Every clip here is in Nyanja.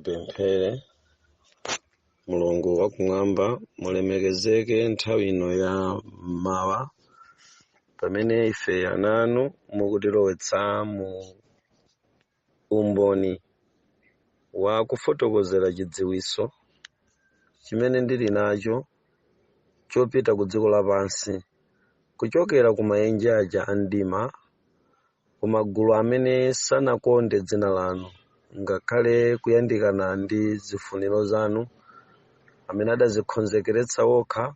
Tipemphere. Mulungu wakumwamba, mulemekezeke nthawi ino ya mmawa pamene ife ana anu mukutilowetsa mu umboni wa kufotokozera chidziwitso chimene ndili nacho chopita ku dziko lapansi kuchokera ku maenje aja a mdima, ku magulu amene sanakonde dzina lanu ngakhale kuyandikana ndi zifuniro zanu, amene adazikonzekeretsa okha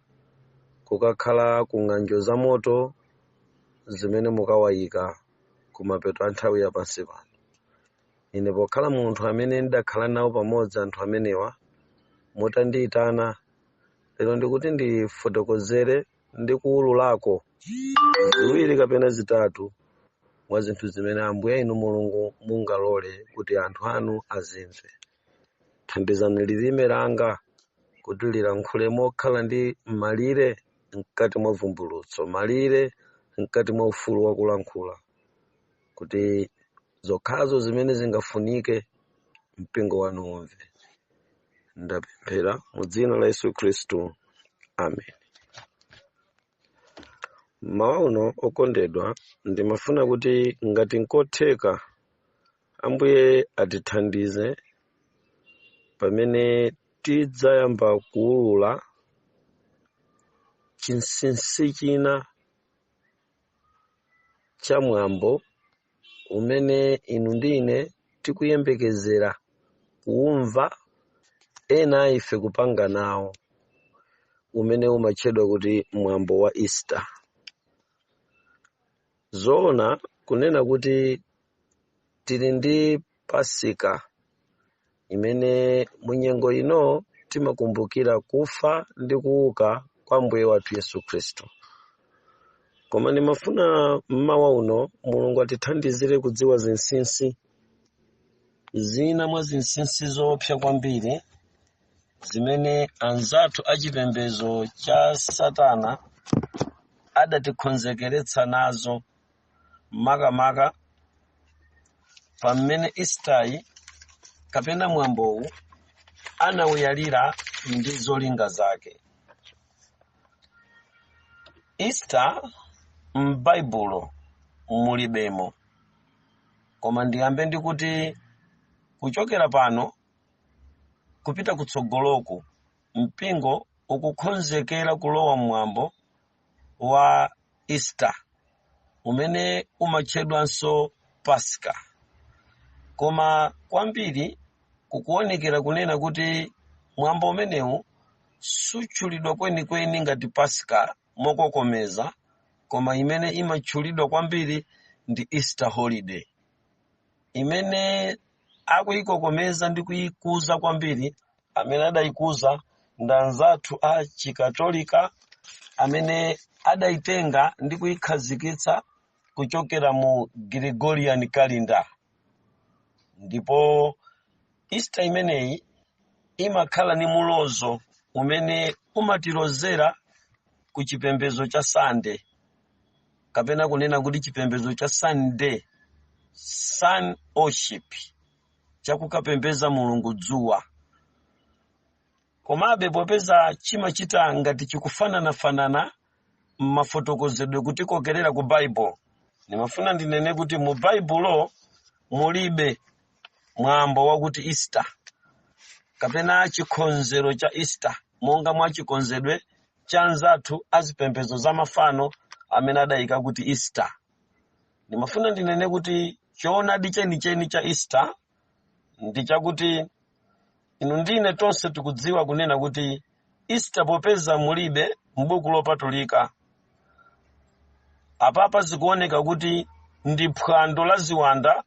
kukakhala ku ng'anjo za moto zimene mukawayika kumapeto a nthawi ya pansi pano. Ine pokhala munthu amene ndidakhala nawo pamodzi anthu amenewa, mutandiyitana lero ndikuti ndifotokozere ndi kuwululako ziwiri kapena zitatu mwa zinthu zimene Ambuye inu Mulungu mungalole kuti anthu anu azimve. Thandizani lilime langa kuti lilankhule mokhala ndi malire mkati mwa vumbulutso, malire mkati mwa ufulu wakulankhula, kuti zokhazo zimene zingafunike mpingo wanu umve. Ndapemphera mu dzina la Yesu Khristu, amen. Mmawa uno, okondedwa, ndimafuna kuti ngati nkotheka Ambuye atithandize pamene tidzayamba kuwulula chinsinsi china cha mwambo umene inu ndi ine tikuyembekezera kuwumva, ena a ife kupanga nawo, umene umatchedwa kuti mwambo wa Easter. Zoona kunena kuti tili ndi Pasika imene munyengo ino timakumbukira kufa ndi kuuka kwa Ambuye wathu Yesu Khristu. Koma ndimafuna mmawa uno Mulungu atithandizire kudziwa zinsinsi zina mwa zinsinsi zoopsa kwambiri zimene anzathu achipembedzo cha Satana adatikonzekeretsa nazo, makamaka pamene Easter kapena mwambowu anawuyalira ndi zolinga zake. Easter m'Baibulo mulibemo, koma ndiyambe ndikuti kuchokera pano kupita kutsogoloku mpingo ukukonzekera kulowa mwambo wa Easter umene umatchedwanso Pasika. Koma kwambiri kukuonekera kunena kuti mwambo umenewu sutchulidwa kwenikweni ngati Pasika mokokomeza, koma imene imatchulidwa kwambiri ndi Easter holiday, imene akuyikokomeza ndi kuyikuza kwambiri. Amene adayikuza ndi anzathu a Chikatolika amene adayitenga ndi kuyikhazikitsa kuchokera mu Gregorian calendar. Ndipo Easter imeneyi imakhala ni mulozo umene umatilozera ku chipembedzo cha Sunday, kapena kunena kuti chipembedzo cha Sunday, sun worship, chakukapembeza mulungu dzuwa. Komabe popeza chimachita ngati chikufananafanana m'mafotokozedwe kutikokerera ku Baibulo, ndimafuna ndinene kuti mu Baibulo mulibe mwambo wakuti Easter kapena chikonzero cha Easter monga mwa chikonzedwe cha anzathu azipembedzo za mafano amene adayika kuti Easter. Ndimafuna ndinene kuti choonadi chenicheni cha Easter ndi chakuti inu ndine tonse tikudziwa kunena kuti Easter popeza mulibe m'buku lopatulika, apapa zikuoneka kuti ndi phwando la ziwanda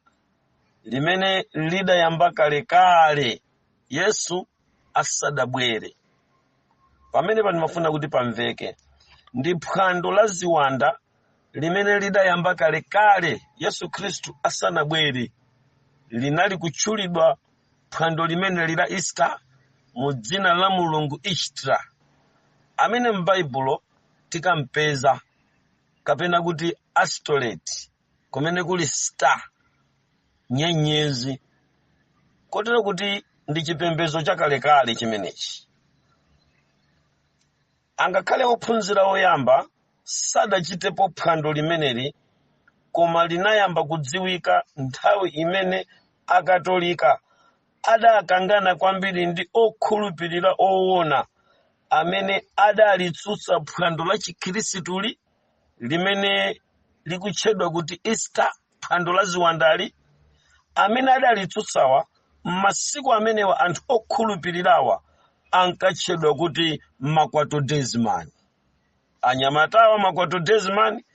limene lidayamba kalekale Yesu asadabwere. Pamene ndimafuna kuti pamveke, ndi phwando la ziwanda limene lidayamba kalekale Yesu Khristu asanabwere. Linali kutchulidwa phwando limene lila Easter mu dzina la mulungu Ishtar, amene m'Baibulo tikampeza, kapena kuti Ashtoreth, kumene kuli star, nyenyezi, kotero kuti Ndi chipembedzo chakalekale chimenechi. Angakhale ophunzira oyamba sadachitepo phwando limeneli, koma linayamba kudziwika nthawi imene Akatolika adakangana kwambiri ndi okhulupirira owona amene adalitsutsa phwando la Chikhristituli limene likutchedwa kuti Easter, phwando la ziwandali. Amene adalitsutsawa m'masiku amenewa, anthu okhulupirirawa ankatchedwa kuti Makwatodezimani. Anyamatawa, Makwatodezimani,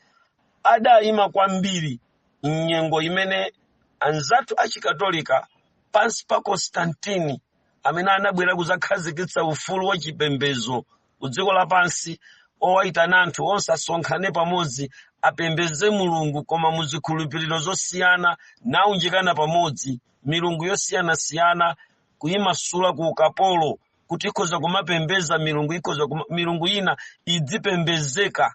adayima kwambiri mnyengo imene anzathu Achikatolika pansi pa Constantine, amene anabwera kudzakhazikitsa ufulu wa chipembedzo ku dziko lapansi, owayitana anthu onse asonkhane pamodzi apembedze Mulungu koma muzikhulupiriro zosiyana, naunjikana pamodzi milungu yosiyanasiyana, kuyimasula ku ukapolo kuti ikhoza kumapembedza milungu, ikhoza milungu ina idzipembedzeka,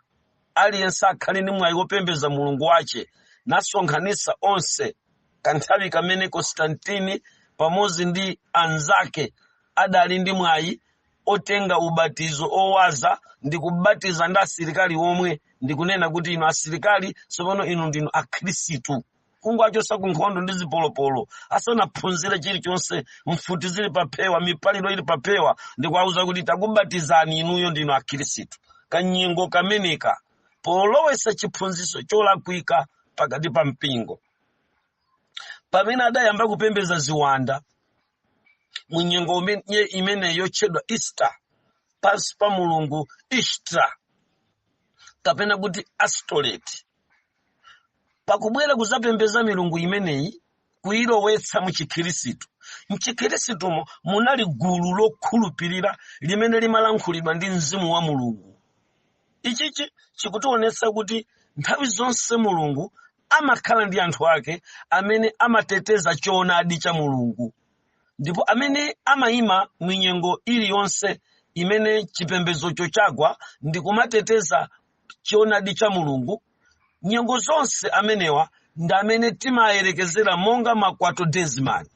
aliyense akhale ndi mwayi wopembedza mulungu wace, nasonkhanitsa onse. Kanthawi kamene Constantine pamodzi ndi anzake adali ndi mwayi otenga ubatizo owaza ndi kubatiza ndi asilikali omwe, ndikunena kuti, "Inu asilikali, tsopano inu ndinu Akhristu," kungwachosa ku nkhondo ndi zipolopolo asanaphunzire chilichonse, mfuti zili paphewa, mipaliro ili paphewa, ndikuwauza kuti, "Takubatizani inuyo, ndinu Akhristu." Kanyengo kameneka, polowesa chiphunzitso cholakwika pakati pa mpingo, pamene adayamba kupembedza ziwanda mu nyengo imene yotchedwa Easter pansi pa mulungu Ishtar kapena kuti Astoreti, pakubwera kuzapembedza milungu imeneyi, kuyilowetsa mu Chikhirisitu. Mchikhrisitumo munali gulu lokhulupirira limene limalankhulidwa ndi mzimu wa Mulungu. Ichichi chikutionetsa kuti nthawi zonse Mulungu amakhala ndi anthu ake amene amateteza choonadi cha Mulungu, ndipo amene amayima minyengo iliyonse imene chipembedzocho chagwa ndi kumateteza choonadi cha Mulungu nyengo zonse. Amenewa ndi amene timayerekezera monga Makwatodezimani,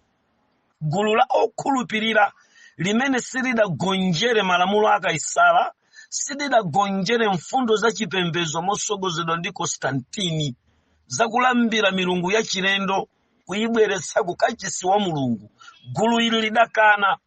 gulu la okhulupirira limene silidagonjere malamulo a Kaisara, silidagonjere mfundo za chipembedzo mosogozedwa ndi Konstantini zakulambira milungu ya chilendo kuyibweretsa ku kachisi wa Mulungu. Gulu ili lidakana.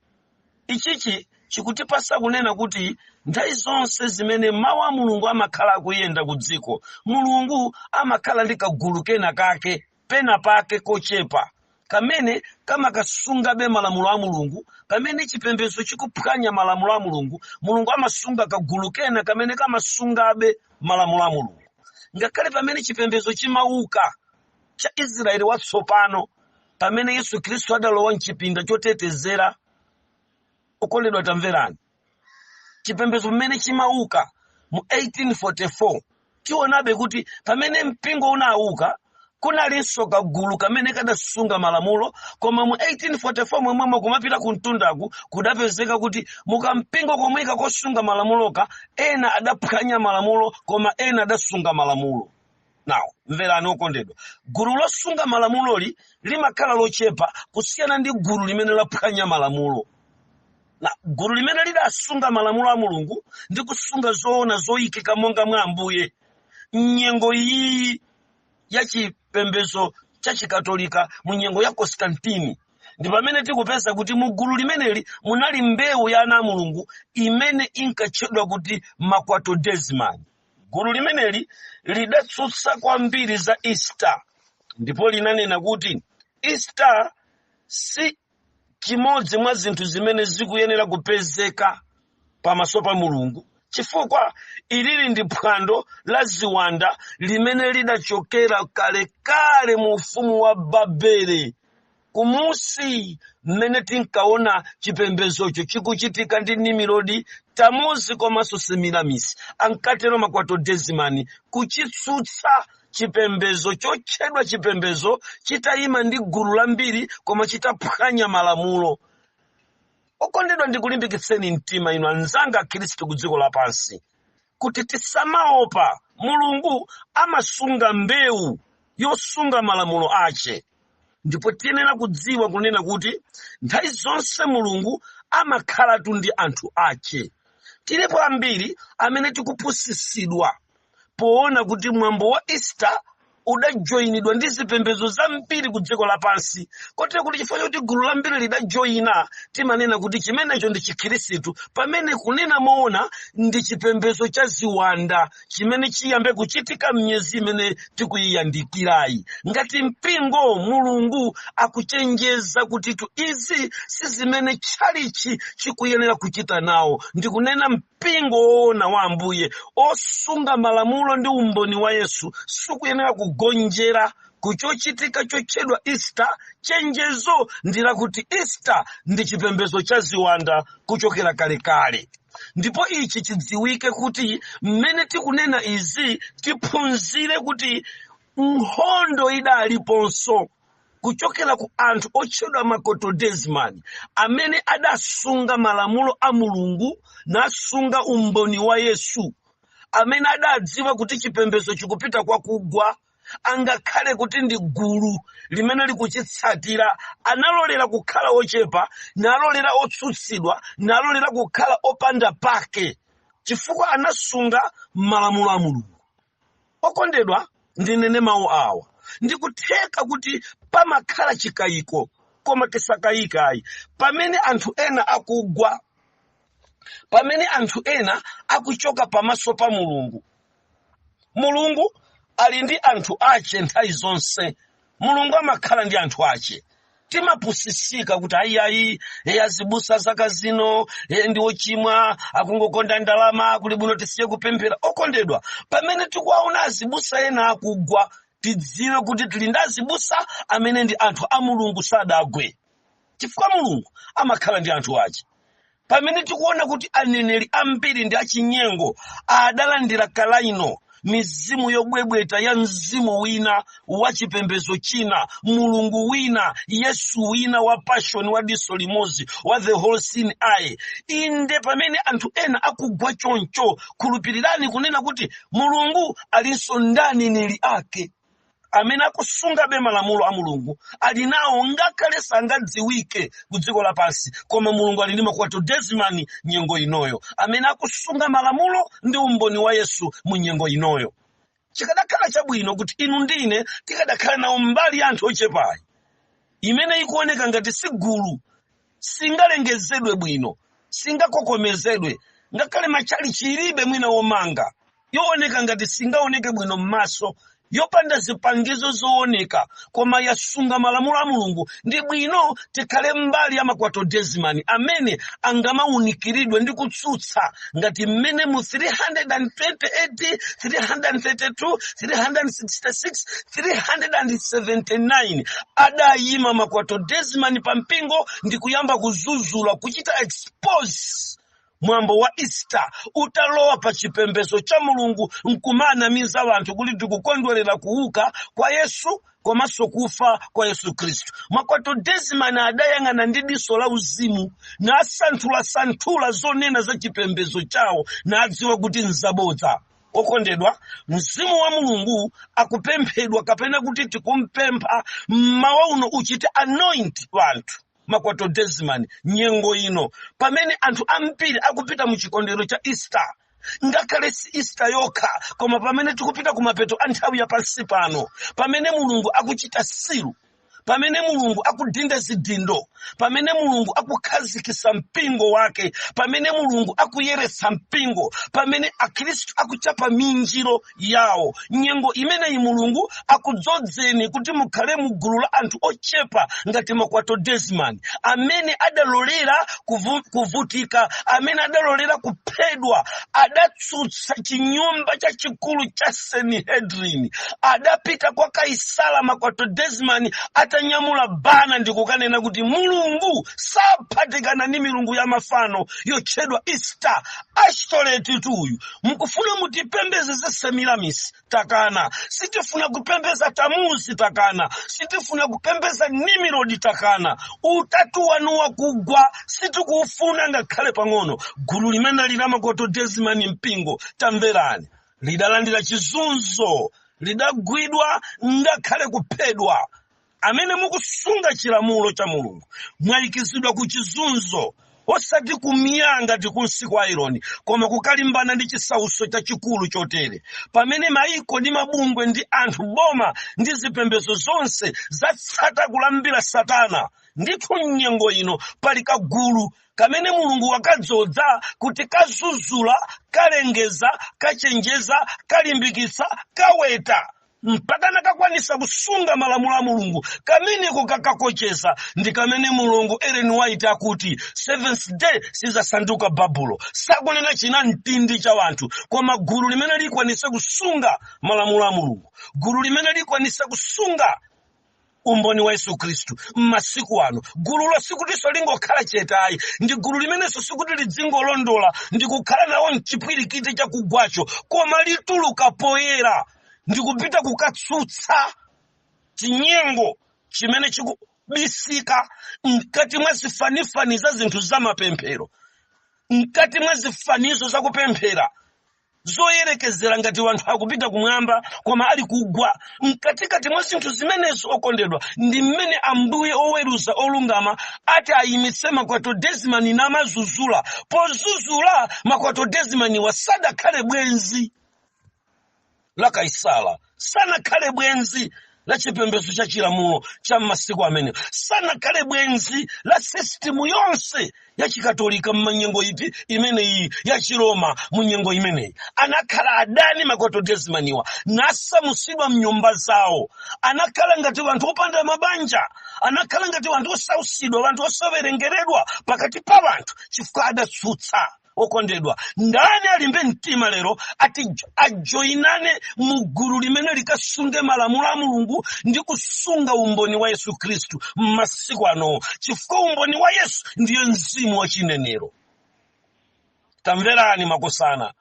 Ichichi chikutipasa kunena kuti nthawi zonse zimene mawu a Mulungu amakhala akuyenda ku dziko, Mulungu amakhala ndi kagulu kena kake pena pake kochepa kamene kamakasungabe malamulo a Mulungu. Pamene chipembedzo chikuphwanya malamulo a Mulungu, Mulungu amasunga kagulu kena kamene kamasungabe malamulo a Mulungu. Ngakhale pamene chipembedzo chimauka cha Israeli watsopano, pamene Yesu Khristu adalowa mchipinda chotetezera, okondedwa tamverani, chipembedzo pamene chimauka mu 1844, tionabe kuti pamene mpingo unauka kunalinso kagulu kamene kadasunga malamulo. Koma mu 1844 momwemo, kumapita ku mtundaku, kudapezeka kuti mukampingo komweka kosunga malamuloka, ena adaphwanya malamulo koma ena adasunga malamulo. Now mverani okondedwa, gulu losunga malamuloli limakhala lochepa kusiyana ndi gulu limene laphwanya malamulo. Na gulu limene lidasunga malamulo a Mulungu ndi kusunga zoona zoyikika monga mwa Ambuye mnyengo iyi ya chipembedzo cha Chikatolika, mu nyengo ya Konstantini, ndi pamene tikupeza kuti mu gulu limeneli munali mbewu ya ana a Mulungu imene inkatchedwa kuti Makwatodezimani. Gulu limeneli lidatsutsa kwambiri za Easter ndipo linanena kuti Easter si chimodzi mwa zinthu zimene zikuyenera kupezeka pamaso pa Mulungu, chifukwa ilili ndi phwando la ziwanda limene lidachokera kalekale mu ufumu wa Babele kumusi, mmene tinkaona chipembedzocho chikuchitika ndi Nimurodi, Tamuzi komanso Semiramisi. Ankatero Makwatodezimani, kuchitsutsa chipembedzo chotchedwa chipembedzo chitayima ndi gulu lambiri koma chitaphwanya malamulo. Okondedwa, ndikulimbikitseni mtima inu anzanga Akhristu ku dziko lapansi kuti tisamaopa. Mulungu amasunga mbewu yosunga malamulo ache. Ndipo tiyenera kudziwa kunena kuti nthawi zonse Mulungu amakhalatu ndi anthu ake. Tilipo ambiri amene tikupusisidwa poona kuti mwambo wa Easter udajoyinidwa ndi zipembedzo zambiri ku dziko lapansi, kotero kuti chifukwa choti gulu lambiri lidajoyina, timanena kuti chimenecho ndi Chikhirisitu, pamene kunena moona ndi chipembedzo cha ziwanda chimene chiyambe kuchitika m'miyezi imene tikuyiyandikirayi. Ngati mpingo, Mulungu akuchenjeza kuti tu izi si zimene tchalichi chikuyenera kuchita nawo. Ndikunena mpingo woona wa Ambuye osunga malamulo ndi umboni wa Yesu sikuyenera kugonjera kuchochitika chotchedwa Easter. Chenjezo ndi lakuti Easter ndi chipembedzo cha ziwanda kuchokera kalekale. Ndipo ichi chidziwike kuti mmene tikunena izi, tiphunzire kuti nkhondo idaliponso kuchokera ku anthu otchedwa Maquartodeciman amene adasunga malamulo a Mulungu nasunga umboni wa Yesu, amene adadziwa kuti chipembedzo chikupita kwakugwa, angakhale kuti ndi gulu limene likuchitsatira. Analolera kukhala ochepa, nalolera otsutsidwa, nalolera kukhala opanda pake, chifukwa anasunga malamulo a Mulungu. Okondedwa, ndinene mawu awa: ndikutheka kuti pamakhala chikayiko, koma tisakayikayi. Pamene anthu ena akugwa, pamene anthu ena akuchoka pamaso pa Mulungu, Mulungu ali ndi anthu ache nthawi zonse. Mulungu amakhala ndi anthu ache. Timapusisika kuti ayiayi, azibusa zaka zino ndi ochimwa, akungokonda ndalama, kuli bwino tisiye kupemphera. Okondedwa, pamene tikuwaona azibusa ena akugwa, tidziwe kuti tili ndi azibusa amene ndi anthu a Mulungu, sadagwe, chifukwa Mulungu amakhala ndi anthu ache. Pamene tikuona kuti aneneri ambiri ndi achinyengo, adalandira kalaino mizimu yobwebweta ya mzimu wina wa chipembedzo china, mulungu wina, Yesu wina wa passion, wa diso limodzi, wa the all seeing eye. Inde, pamene anthu ena akugwa choncho, khulupirirani kunena kuti Mulungu alinso ndi aneneri ake amene akusungabe malamulo a Mulungu, ali nawo, ngakhale sangadziwike ku dziko lapansi, koma Mulungu ali ndi Maquartodeciman nyengo inoyo amene akusunga malamulo ndi umboni wa Yesu mu nyengo inoyo. Chikadakhala chabwino kuti inu ndine tikadakhala nawo mbali ya anthu ochepayi imene ikuoneka ngati si gulu, singalengezedwe bwino, singakokomezedwe, ngakhale matchalichi ilibe mwina womanga, yooneka ngati singaoneke bwino m'maso, yopanda zipangizo zooneka, koma yasunga malamulo a Mulungu. Ndi bwino tikhale mbali ya Maquartodeciman amene angamawunikiridwe ndi kutsutsa ngati mmene mu 320 AD, 332, 366, 379 adayima Maquartodeciman pa mpingo ndi kuyamba kuzuzula, kuchita expose mwambo wa Easter utalowa pa chipembedzo cha Mulungu nkumanamiza anthu kuti tikukondwerera kuuka kwa Yesu komanso kufa kwa Yesu Khristu. Maquartodeciman adayang'ana ndi diso la uzimu, nasanthulasanthula zonena za chipembedzo chawo, nadziwa kuti nzabodza. Okondedwa, mzimu wa Mulungu akupemphedwa, kapena kuti tikumpempha mmawa uno, uchite anoint wanthu Maquartodeciman nyengo ino pamene anthu ambiri akupita mu chikondwerero cha Easter, ngakhale si Easter yokha, koma pamene tikupita kumapeto a nthawi ya pansi pano, pamene Mulungu akuchita seal, pamene Mulungu akudinda zidindo, pamene Mulungu akukhazikitsa mpingo wake, pamene Mulungu akuyeretsa mpingo, pamene Akhristu akuchapa minjiro yawo, nyengo imeneyi Mulungu akudzozeni kuti mukhale mu gulu la anthu ochepa ngati Maquartodeciman amene adalolera kuvutika, amene adalolera kuphedwa, adatsutsa chinyumba chachikulu cha Sanhedrin, adapita kwa Kaisala Maquartodeciman atanyamula bana ndi kukanena kuti Mulungu saphatikana ndi milungu ya mafano yotchedwa Easter. Ashtoreti tuyu mukufuna mutipembeze za Semiramis, takana. Sitifuna kupembeza Tamuzi, takana. Sitifuna kupembeza Nimirodi, takana. Utatu wanu wakugwa sitikuufuna ngakhale pang'ono. Gulu limene lila Maquartodeciman mpingo, tamverani, lidalandira chizunzo, lidagwidwa, ngakhale kuphedwa. Amene mukusunga chilamulo cha Mulungu mwayikizidwa ku chizunzo, osati kumiyanga ngati kunsi kwa ironi, koma kukalimbana ndi chisautso chachikulu chotere, pamene maiko ndi mabungwe ndi anthu, boma ndi zipembedzo zonse zatsata kulambira Satana. Ndithu mnyengo ino pali kagulu kamene Mulungu wakadzoza kuti kazuzula, kalengeza, kachenjeza, kalimbikitsa, kaweta, mpakana kakwanisa kusunga malamulo a Mulungu. Kameneko kakakocheza ndi kamene Mulungu Ellen White akuti Seventh Day sizasanduka Babulo. Sakunena china mtindi cha wanthu, koma gulu limene likwanise kusunga malamulo a Mulungu, gulu limene likwanise kusunga umboni wa Yesu Khristu m'masiku ano. Gululo sikutinso lingokhala chetayi, ndi gulu limenenso sikuti lidzingolondola ndi kukhala nawo mchipwirikiti chakugwacho, koma lituluka poyera ndi kupita kukatsutsa chinyengo chimene chikubisika mkati mwa zifanifani za zinthu za mapemphero, mkati mwa zifanizo zakupemphera zoyerekezera ngati wanthu akupita kumwamba koma ali kugwa. Mkatikati mwa zinthu zimenezo, okondedwa, ndi mmene Ambuye oweruza olungama ati ayimitse Makwatodezimani namazuzula. Pozuzula, Makwatodezimaniwa sadakhale bwenzi la Kaisala, sanakhale bwenzi la chipembedzo cha chilamulo cha m'masiku amene, sanakhale bwenzi la sisitimu yonse ya Chikatolika m'manyengo iti imeneyi ya Chiroma. Mu nyengo imeneyi anakhala adani Makwatodezimaniwa, nasamusidwa mnyumba zawo. Anakhala ngati wanthu opanda mabanja, anakhala ngati wanthu osausidwa, wanthu osawerengeredwa pakati pa wanthu, chifukwa adatsutsa. Okondedwa, ndani alimbe mtima lero ati ajoyinane mu gulu limene likasunge malamulo a Mulungu ndi kusunga umboni wa Yesu Khristu m'masiku anowo? Chifukwa umboni wa Yesu ndiye mzimu wa chinenero. Tamverani makosana,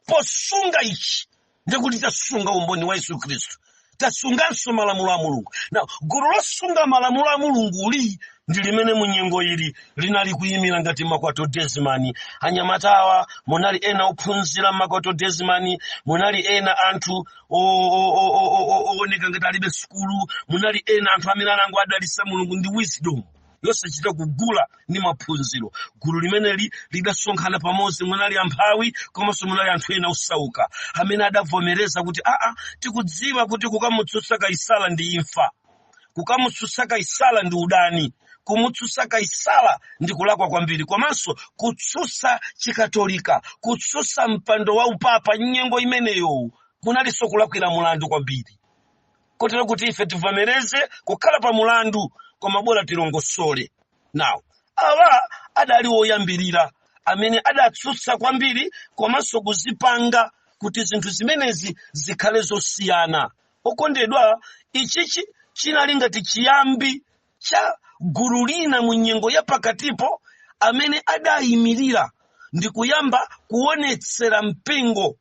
posunga ichi ndikuti tasunga umboni wa Yesu Khristu, tasunganso malamulo a Mulungu. Na gulu losunga malamulo a Mulunguli ndi limene mu nyengo ili linali kuyimira ngati Makwatodezimani. Anyamatawa munali ena ophunzira Makwatodezimani, munali ena anthu ooneka ngati alibe sukulu, munali ena anthu amene anango adalisa Mulungu ndi wisdom yosachita kugula ndi maphunziro. Gulu limeneli lidasonkhana pamodzi. Munali amphawi komanso munali anthu ena osauka amene adavomereza kuti, aa, tikudziwa kuti kukamutsutsa Kaisala ndi imfa, kukamutsutsa Kaisala ndi udani, kumutsutsa Kaisala ndi kulakwa kwambiri, komanso kutsutsa Chikatolika, kutsutsa mpando wa upapa nyengo imeneyo kunalinso kulakwira mulandu kwambiri, kotero kuti ife tivomereze kukhala pa mulandu, koma bora tilongosole. Now awa adali woyambirira amene adatsutsa kwambiri komanso kuzipanga kuti zinthu zimenezi zikhale zosiyana. Okondedwa, ichichi chinali ngati chiyambi cha gulu lina mu nyengo ya pakatipo amene adayimirira ndi kuyamba kuonetsera mpingo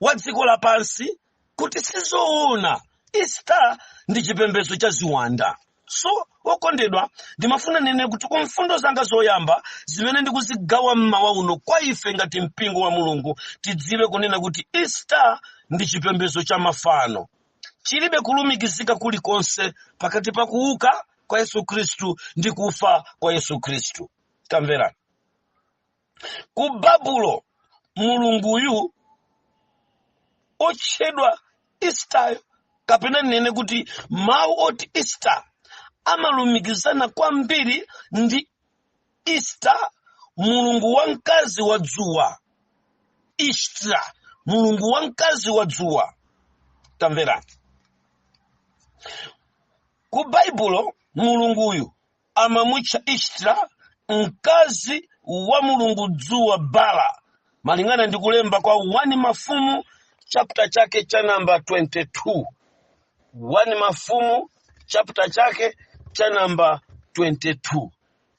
wa dziko lapansi kuti sizoona, Easter ndi chipembedzo cha ziwanda. So okondedwa, ndimafuna nene kuti ku mfundo zanga zoyamba zimene ndikuzigawa mmawa uno kwa ife ngati mpingo wa Mulungu, tidziwe kunena kuti Easter ndi chipembedzo cha mafano, chilibe kulumikizika kulikonse pakati pa kuuka kwa Yesu Khristu ndi kufa kwa Yesu Khristu. Tamverani, ku Babulo mulunguyu otchedwa Easter, kapena nene kuti mawu oti Easter amalumikizana kwambiri ndi Easter, mulungu wamkazi wa dzuwa, Ishtar, mulungu wamkazi wa dzuwa. Tamverani, ku Baibulo mulunguyu amamutcha Ishtar, mkazi wa mulungu dzuwa Bala, malingana ndi kulemba kwa 1 Mafumu chapter chake cha namba 22. 1 Mafumu chapter chake cha namba 22.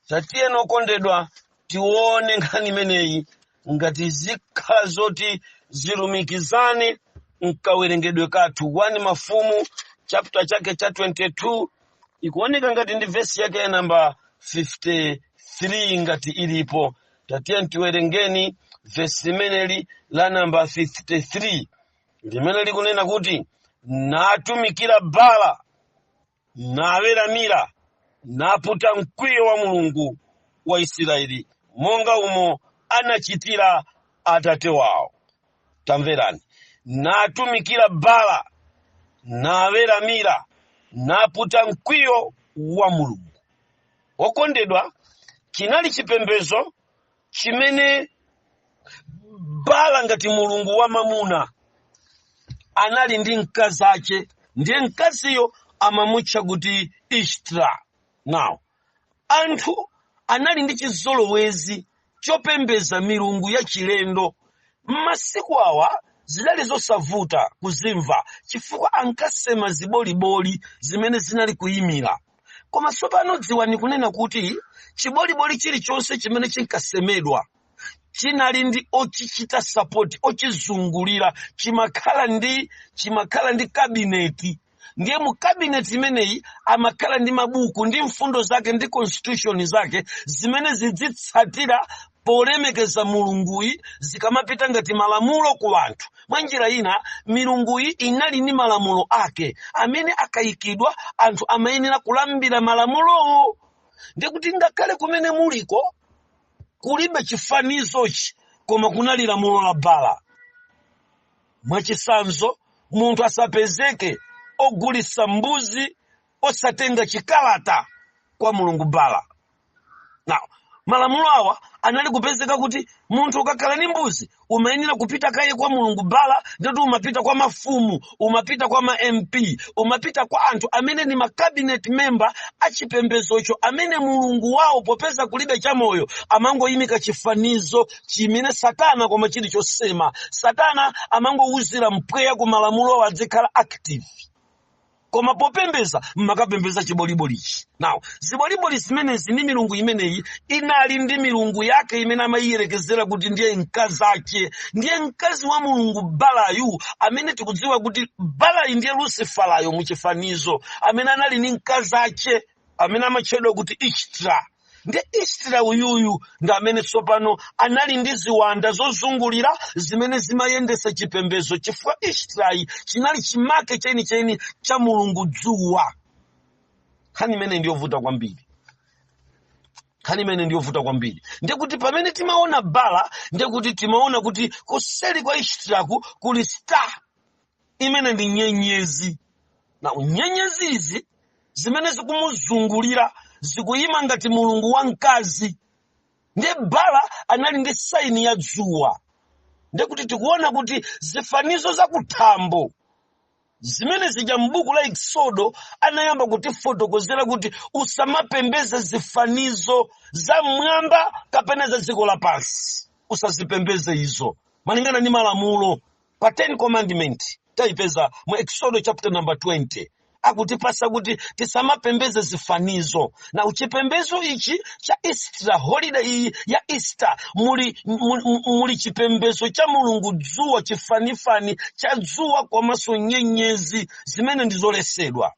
Tatiyeni okondedwa, tione nkhani imeneyi ngati zikhala zoti zilumikizane mkawerengedwe kathu. 1 Mafumu chapter chake cha 22, ikuoneka ngati ndi vesi yake ya namba 53 ngati ilipo. Tatiyeni tiwerengeni vesi limeneli la namba 53 limene likunena kuti, natumikira Bala. Naweramira, naputa mkwiyo wa Mulungu wa Israeli, monga umo anachitira atate wawo. Tamverani. Natumikira Bala, naweramira, naputa mkwiyo wa Mulungu. Wokondedwa, chinali chipembedzo chimene Bala ngati mulungu wa mamuna anali ndi mkazi ache, ndiye mkaziyo amamutcha kuti Ishtar. Now, anthu anali ndi chizolowezi chopembeza milungu ya chilendo. M'masiku awa zidali zosavuta kuzimva chifukwa ankasema ziboliboli zimene zinali kuyimira. Koma tsopano dziwani kunena kuti chiboliboli chilichonse chimene chinkasemedwa chinali ndi ochichita support, ochizungulira. Chimakhala ndi cabinet. Ndiye mu cabinet imeneyi amakhala ndi mabuku ndi mfundo zake ndi constitution zake zimene zidzitsatira polemekeza mulunguyi, zikamapita ngati malamulo ku anthu. Mwa njira ina, milunguyi inali ndi malamulo ake amene akayikidwa, anthu amayenera kulambira malamulowo. Ndikuti ngakhale kumene muliko kulibe chifanizochi, koma kunali lamulo la Bala. Mwachisanzo, munthu asapezeke ogulitsa mbuzi osatenga chikalata kwa mulungu Bala. Now, malamulo awa anali kupezeka kuti munthu ukakhala ndi mbuzi umayenera kupita kaye kwa mulungu Bala. Ndoti umapita kwa mafumu, umapita kwa ma MP, umapita kwa anthu amene ni ma cabinet member achipembezocho, amene mulungu wawo, popeza kulibe chamoyo, amangoyimika chifanizo chimene satana, koma chili chosema. Satana amangowuzira mpweya ku malamulo adzikhala active, koma popembeza mmakapembeza chibolibolichi. Now, ziboliboli zimenezi ndi milungu imeneyi inali ndi milungu yake imene amayiyerekezera kuti ndiye mkazi ake, ndiye mkazi wa mulungu Balayu, amene tikudziwa kuti Balayu ndiye Luciferayo muchifanizo, amene anali ndi mkazi ake amene amatchedwa kuti Ishtar. Ndi Ishtar uyuyu ndi amene tsopano anali ndi ziwanda zozungulira zimene zimayendesa chipembedzo, chifukwa Ishtarayi chinali chimake chenicheni cha mulungu dzuwa. Nkhani imene ndiyovuta kwambiri, nkhani imene ndiyovuta kwambiri, ndikuti pamene timaona Bala, ndikuti timaona kuti kuseli kwa Ishtaraku kuli star imene ndi nyenyezi. Na nyenyezi izi zimene zikumuzungulira zikuyima ngati mulungu wamkazi. Ndiye Bala anali ndi sign ya dzuwa. Ndikuti tikuona kuti zifanizo zakuthambo zimene zija m'buku la Exodo anayamba kutifotokozera kuti usamapembeze zifanizo za mmwamba kapena za dziko lapansi, usazipembeze izo, malingana ndi malamulo pa 10 Commandment tayipeza mu Exodo chapter number 20, akutipasa kuti tisamapembeze zifanizo. Na uchipembezo ichi cha Easter holiday iyi ya Easter muli chipembezo cha mulungu dzuwa, chifanifani cha dzuwa komanso nyenyezi zimene ndizolesedwa.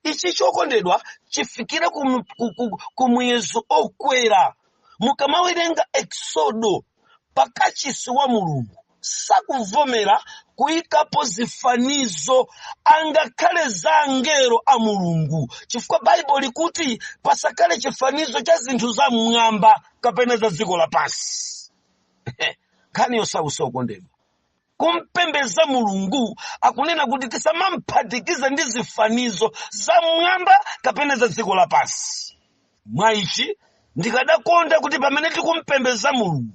Ichi, chokondedwa, chifikire ku muyezo okwera. Mukamawerenga Exodo, pakachisi wa Mulungu sakuvomera kuyikapo zifanizo, angakhale za angelo a Mulungu, chifukwa Baibulo likuti pasakhale chifanizo cha zinthu za mmwamba kapena za dziko lapansi. Nkhani yosausa, okondedwa. Kumpembeza Mulungu akunena kuti tisamamphatikizane ndi zifanizo za mmwamba kapena za dziko lapansi. Mwa ichi ndikadakonda kuti pamene tikumpembeza Mulungu,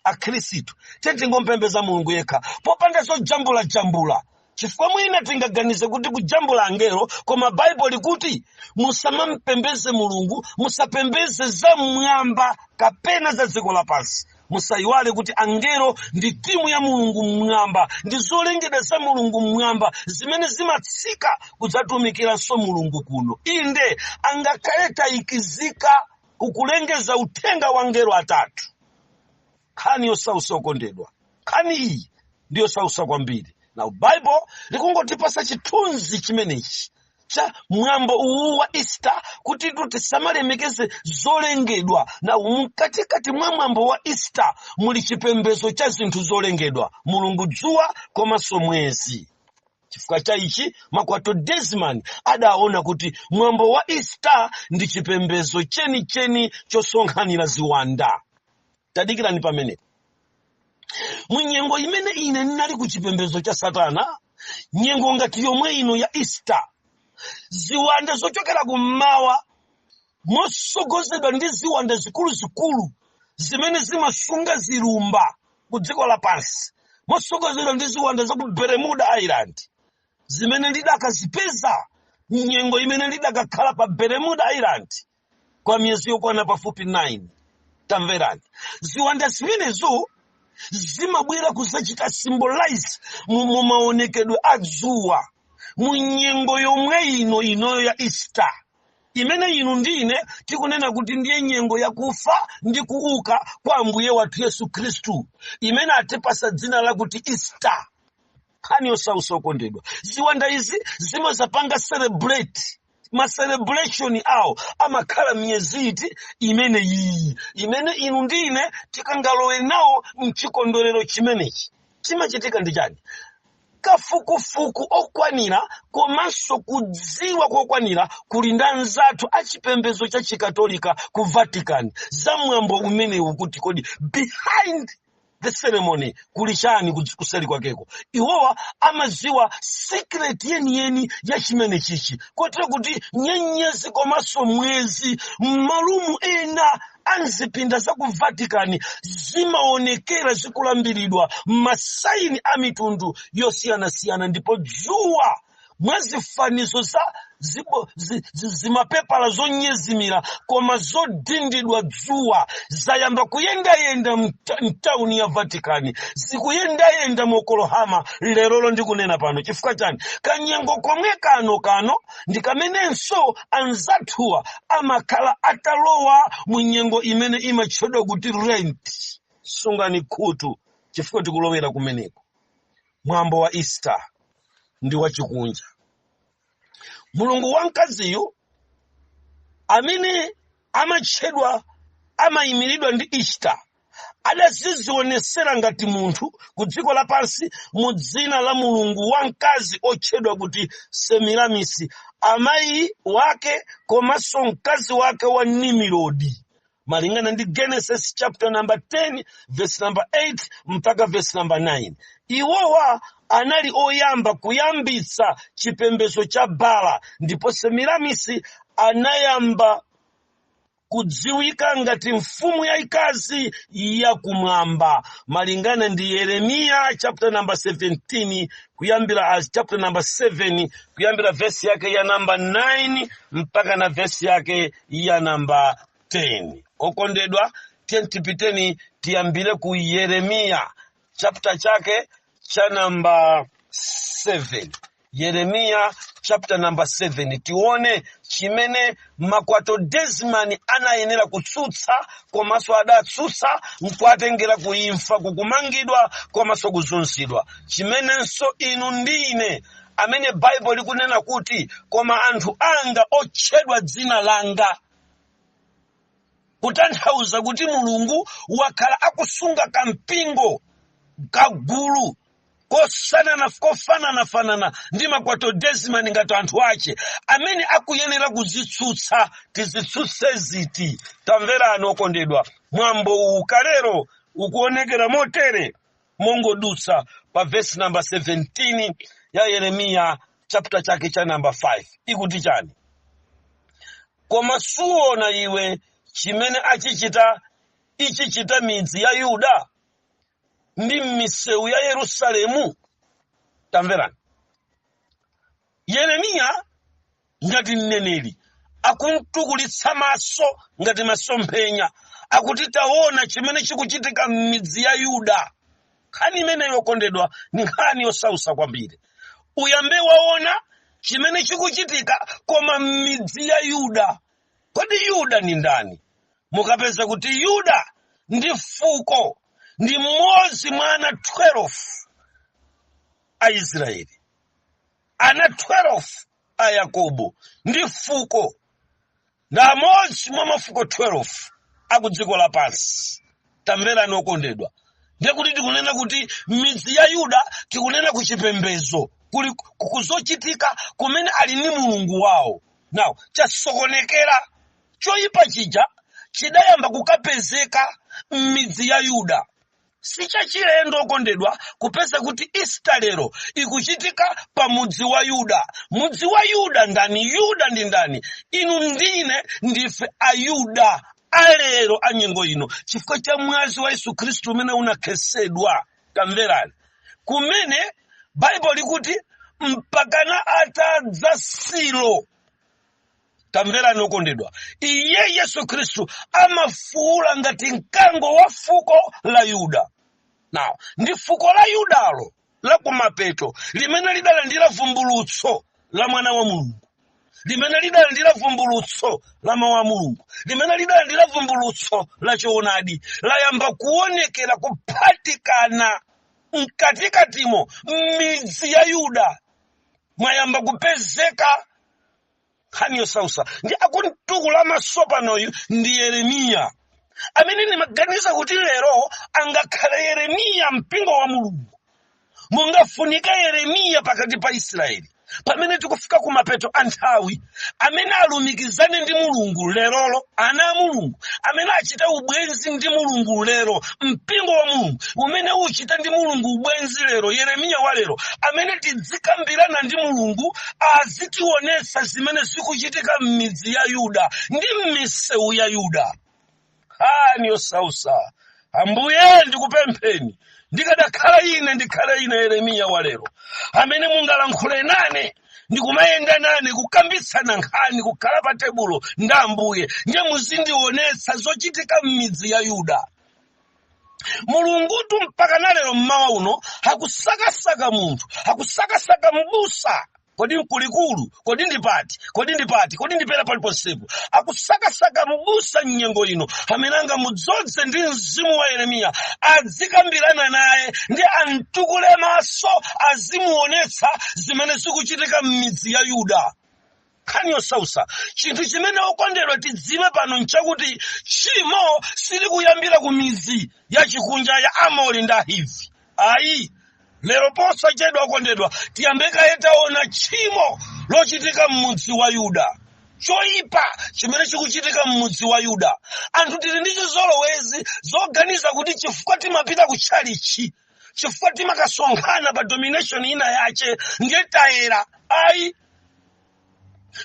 akhristu, tingompembeza Mulungu yekha popanda zojambulajambula, chifukwa mwina tingaganize kuti kujambula angelo, koma Baibulo likuti musamampembeze Mulungu, musapembeze za mmwamba kapena za dziko lapansi. Musayiwale kuti angelo ndi timu ya Mulungu mmwamba, ndi zolengedwa za Mulungu mmwamba zimene zimatsika kudzatumikiranso Mulungu kuno. Inde, angakhale tayikizika kukulengeza uthenga wa angelo atatu. Nkhani yosausa, okondedwa, nkhani iyi ndiyo sausa kwambiri. Na Bible likungotipasa chithunzi chimenechi cha mwambo uwu wa Easter kuti tisamalemekeze zolengedwa. Na mkatikati mwa mwambo wa Easter muli chipembedzo cha zinthu zolengedwa, mulungu dzuwa komanso mwezi. Chifukwa cha ichi, Makwatodesman adaona kuti mwambo wa Easter ndi chipembedzo chenicheni chosonkhanira ziwanda. Tadikirani pamenepo. Munyengo imene ine ndinali ku chipembedzo cha Satana, nyengo ngati yomwe ino ya Easter, ziwanda zochokera kummawa, mosogozedwa ndi ziwanda zikuluzikulu zimene zimasunga zilumba ku dziko lapansi, mosogozedwa ndi ziwanda za ku Bermuda Island, zimene ndidakazipeza nyengo imene ndidakakhala pa Bermuda Island kwa miyezi yokwana pafupi 9. Tamverani, ziwanda zimenezo zimabwera kuzachita symbolize mu maonekedwe a dzuwa mu nyengo yomwe ino inoyo ya Easter, imene inu ndine tikunena kuti ndiye nyengo yakufa ndi kuuka kwa Ambuye wathu Yesu Khristu, imene atipasa dzina lakuti Easter. Nkhani yosausa, okondedwa, ziwanda izi zimazapanga celebrate, ma celebration awo amakhala miyezi iti? Imene iyi imene inu ndine tikangalowe nawo mchikondwerero chimenechi. Chimachitika ndi chani? Kafukufuku okwanira komanso kudziwa kokwanira kuli ndi anzathu achipembedzo cha Chikatolika ku Vatican za mwambo umenewu, kuti kodi behind the ceremony kuli chani, kuseri kwakeko. Iwowa amadziwa secret yeniyeni ya chimene chichi, kotero kuti nyenyezi komanso mwezi m'malumu ena anzipinda za ku Vatican zimaonekera zikulambiridwa masaini a mitundu yosiyanasiyana, ndipo dzuwa mwa zifanizo za zimapepala zonyezimira koma zodindidwa dzuwa zayamba kuyendayenda mtawuni ya Vatican, zikuyendayenda mokolohama lerolo ndikunena pano. Chifukwa chani? Kanyengo komwe kano kano ndi kamenenso anzathuwa amakhala atalowa mu nyengo imene imatchedwa kuti Lent. Sungani khutu, chifukwa tikulowera kumeneko. Mwambo wa Easter ndi wachikunja. Mulungu wamkaziyu amene amatchedwa, amayimiridwa ndi Easter, adazizionesera ngati munthu ku dziko lapansi mu dzina la mulungu wamkazi otchedwa kuti Semiramisi, amayi wake komanso mkazi wake wa Nimirodi, malingana ndi Genesis chapter number 10 verse number 8 mpaka verse number 9. Iwowa anali oyamba kuyambitsa chipembedzo cha Bala, ndipo Semiramisi anayamba kudziwika ngati mfumu yayikazi yakumwamba, malingana ndi Yeremiya chapter number 17 kuyambira as chapter number 7 kuyambira verse yake ya number 9 mpaka na verse yake ya number 10. Okondedwa, tiye tipiteni, tiyambire ku Yeremiya chapter chake cha number 7, Yeremiya chapter number 7, tione chimene Makwatodesman anayenera kutsutsa komanso adatsutsa nkuatengera kuimfa, kukumangidwa komanso kuzunzidwa, chimenenso inu ndi ine amene Baibulo likunena kuti, "Koma anthu anga otchedwa dzina langa," kutanthauza kuti Mulungu wakhala akusunga kampingo, kagulu kosanana, kofananafanana ndi Makwatodesman ngati anthu ache amene akuyenera kuzitsutsa. Tizitsutse ziti? Tamverani, okondedwa, mwambo uwu kalero ukuonekera motere, mongodutsa pa verse number 17 ya Yeremiya chapter chake cha number 5, ikuti chani? "Koma suona iwe chimene achichita ichichita midzi ya Yuda ndi m'misewu ya Yerusalemu?" Tamverani, Yeremiya ngati mneneri akumtukulitsa maso ngati masomphenya, akuti taona chimene chikuchitika m'midzi ya Yuda. Nkhani imeneyo, okondedwa, ni nkhani yosausa kwambiri. Uyambe waona chimene chikuchitika koma m'midzi ya Yuda. Kodi Yuda ni ndani? Mukapeza kuti Yuda ndi fuko, ndi mmodzi mwa ana 12 a Israeli, ana 12 a Yakobo, ndi fuko, ndi amodzi mwa mafuko 12 aku dziko lapansi. Tamverani, okondedwa, ndiye kuti tikunena kuti midzi ya Yuda, tikunena ku chipembedzo. Kuli kuzochitika kumene ali ndi Mulungu wawo. Now chasokonekera. Choyipa chija chidayamba kukapezeka m'midzi ya Yuda. Si chachilendo, okondedwa, kupeza kuti Easter lero ikuchitika pa mudzi wa Yuda. Mudzi wa Yuda ndani? Yuda ndi ndani? Inu ndine ndife Ayuda alero a nyengo ino, chifukwa cha mwazi wa Yesu Khristu umene unakhetsedwa. Tamverani kumene Baibulo likuti mpakana atadza Silo. Tamverani okondedwa, iye Yesu Khristu amafuula ngati mkango wa fuko la Yuda. Now ndi fuko la Yudalo la kumapeto limene lidalandira vumbulutso la Mwana wa Mulungu, limene lidalandira vumbulutso la mawu a Mulungu, limene lidalandira vumbulutso la choonadi, layamba kuonekera kuphatikana mkatikatimo m'midzi ya Yuda. Mwayamba kupezeka nkhani yosausa. Ndi akuntukula maso panoyu ndi Yeremiya, amene ndimaganiza kuti lero angakhale Yeremiya. Mpingo wa Mulungu, mungafunika Yeremiya pakati pa Israeli pamene tikufika kumapeto a nthawi, amene alumikizane ndi Mulungu lerolo, ana a Mulungu amene achite ubwenzi ndi Mulungu lero, mpingo wa Mulungu umene uchite ndi Mulungu ubwenzi lero, Yeremiya wa lero amene tidzikambirana ndi Mulungu, azitionetsa zimene zikuchitika m'midzi ya Yuda ndi m'misewu ya Yuda. Nkhani yosausa. Ambuye, ndikupempheni, ndikadakhala ine, ndikhale ine Yeremiya wa lero amene mungalankhule nane ndikumayenda nane, kukambitsana nkhani, kukhala pa tebulo ndi Ambuye, ndiye muzindionetsa zochitika m'midzi ya Yuda. Mulungutu mpaka na lero mmawa uno akusakasaka munthu, akusakasaka mbusa. Kodi mkulikulu? Kodi ndipati? Kodi ndipati? Kodi ndipera paliponsepo? Akusakasaka mbusa mnyengo ino amene angamudzodze ndi mzimu wa Yeremiya, adzikambirana naye ndi amtukule maso, azimuonetsa zimene zikuchitika m'midzi ya Yuda. Nkhani yosausa. Chinthu chimene, okondedwa, tidziwe pano nchakuti tchimo silikuyambira ku midzi ya chikunja ya Amori ndi Ahivi, ayi. Lero posachedwa, okondedwa, tiyambe kaye taona tchimo lochitika m'mudzi wa Yuda, choyipa chimene chikuchitika m'mudzi wa Yuda. Anthu tili ndi zizolowezi zoganiza kuti chifukwa timapita ku tchalichi, chifukwa timakasonkhana pa denomination ina yache, ndiye tayera. Ayi,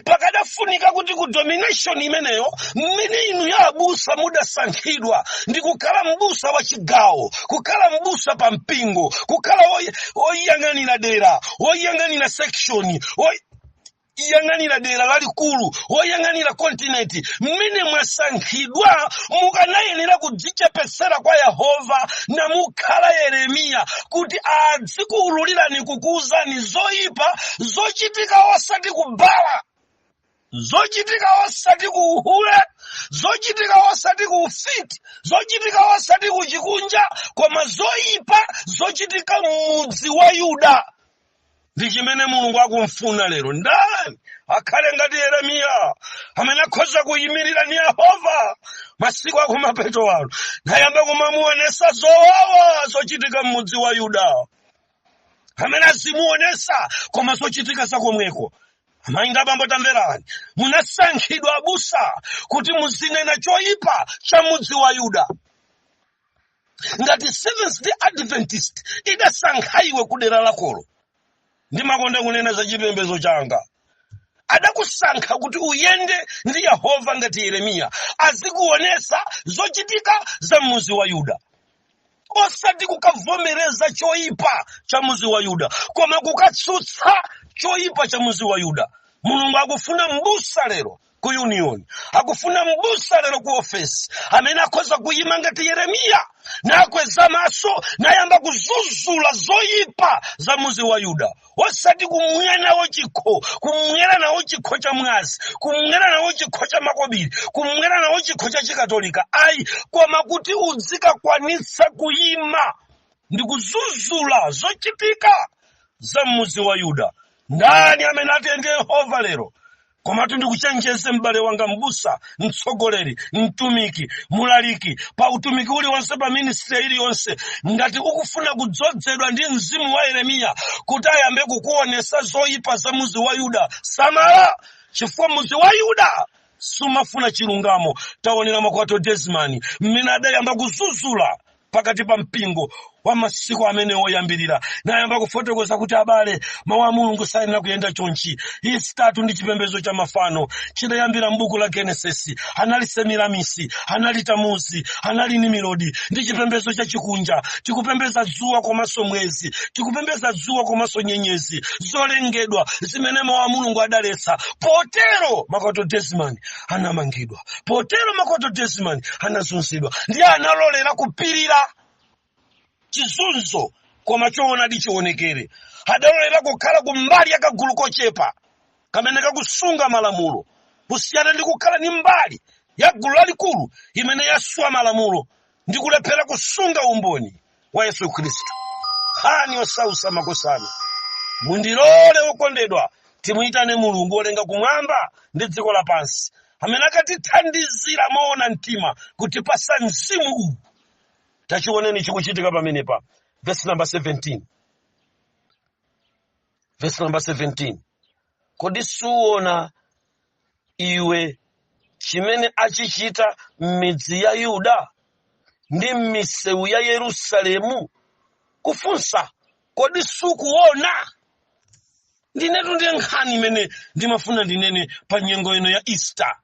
pakadafunika kuti ku denomination imeneyo mmene inu ya abusa mudasankhidwa ndi kukhala mbusa wa chigawo, kukhala mbusa pa mpingo, kukhala oyang'anira dera, woyang'anira section, woyang'anira dera lalikulu, woyang'anira continent, mmene mwasankhidwa, mukanayenera kudzichepesera kwa Yehova namukhala Yeremiya kuti adzikuwululirani, kukuwuzani zoyipa zochitika, osati kubala zochitika, osati ku uhule zochitika, osati ku ufiti zochitika, osati ku chikunja, koma zoyipa zochitika m'mudzi wa Yuda. Ndi chimene Mulungu akumfuna lero. Ndani akhale ngati Yeremiya amene akhoza kuyimirira ni Yehova masiku akumapeto ano, nayamba kumamuonesa zowawa zochitika m'mudzi wa Yuda, amene azimuonesa koma zochitika zakomweko? Amayi ndi abambo, tamverani, munasankhidwa abusa kuti muzinena choyipa cha mudzi wa Yuda. Ngati Seventh Day Adventist idasankha iwe kudera lakolo, ndimakonda kunena za chipembedzo changa, adakusankha kuti uyende ndi Yehova ngati Yeremiya, azikuonesa zochitika za mudzi wa Yuda, osati kukavomereza choyipa cha mudzi wa Yuda, koma kukatsutsa choyipa cha mudzi wa Yuda. Mulungu akufuna mbusa lero ku union, akufuna mbusa lero ku ofesi amene akhoza kuyima ngati Yeremiya, nakweza maso, nayamba kuzuzula zoyipa za mudzi wa Yuda, osati kumwera nawo chikho, kumwera nawo chikho cha mwazi, kumwera nawo chikho cha makobiri, kumwera nawo chikho cha Chikatolika, ayi, koma kuti uzikakwanitsa kuyima ndi kuzuzula zochitika za mudzi wa Yuda. Ndani amene atende Yehova lero? Komatu ndikuchenjeze, m'bale wanga, mbusa, mtsogoleri, mtumiki, mulaliki, pa utumiki uliwonse, pa ministry iliyonse, ngati ukufuna kudzozedwa ndi mzimu wa Yeremiya kuti ayambe kukuonesa zoyipa za muzi wa Yuda, samala, chifukwa muzi wa Yuda sumafuna chilungamo. Taonera Makwato Desmani mmene adayamba kuzuzula pakati pa mpingo wa masiku amene woyambirira, nayamba kufotokoza kuti, "Abale, mawu a Mulungu sayenera kuyenda chonchi. Easter ndi chipembedzo cha mafano, chidayambira m'buku la Genesis. Anali Semiramisi, anali Tamuzi, anali Nimirodi. Ndi chipembedzo cha chikunja. Tikupembedza dzuwa komanso mwezi, tikupembedza dzuwa komanso nyenyezi, zolengedwa zimene mawu a Mulungu adaletsa." Potero Makwato Desmond anamangidwa, potero Makwato Desmond anazunzidwa, ndiye analolera kupirira chizunzo koma choonadi chionekere. Adalolera kukhala kumbali ya kagulu kochepa kamene kakusunga malamulo, kusiyana ndi kukhala ndi mbali ya gulu lalikulu imene yaswa malamulo ndi kulephera kusunga umboni wa Yesu Khristu. Nkhani yosausa, makosana. Mundilole, okondedwa, timuyitane Mulungu wolenga kumwamba ndi dziko lapansi, amene akatithandizira moona mtima kutipasa mzimu uwu. Tachioneni chikuchitika pamenepa, verse number 17, verse number 17: "Kodi suona iwe chimene achichita m'midzi ya Yuda ndi m'misewu ya Yerusalemu?" Kufunsa, kodi sukuona? Ndinetu ndiye nkhani imene ndimafuna ndinene pa nyengo ino ya Easter,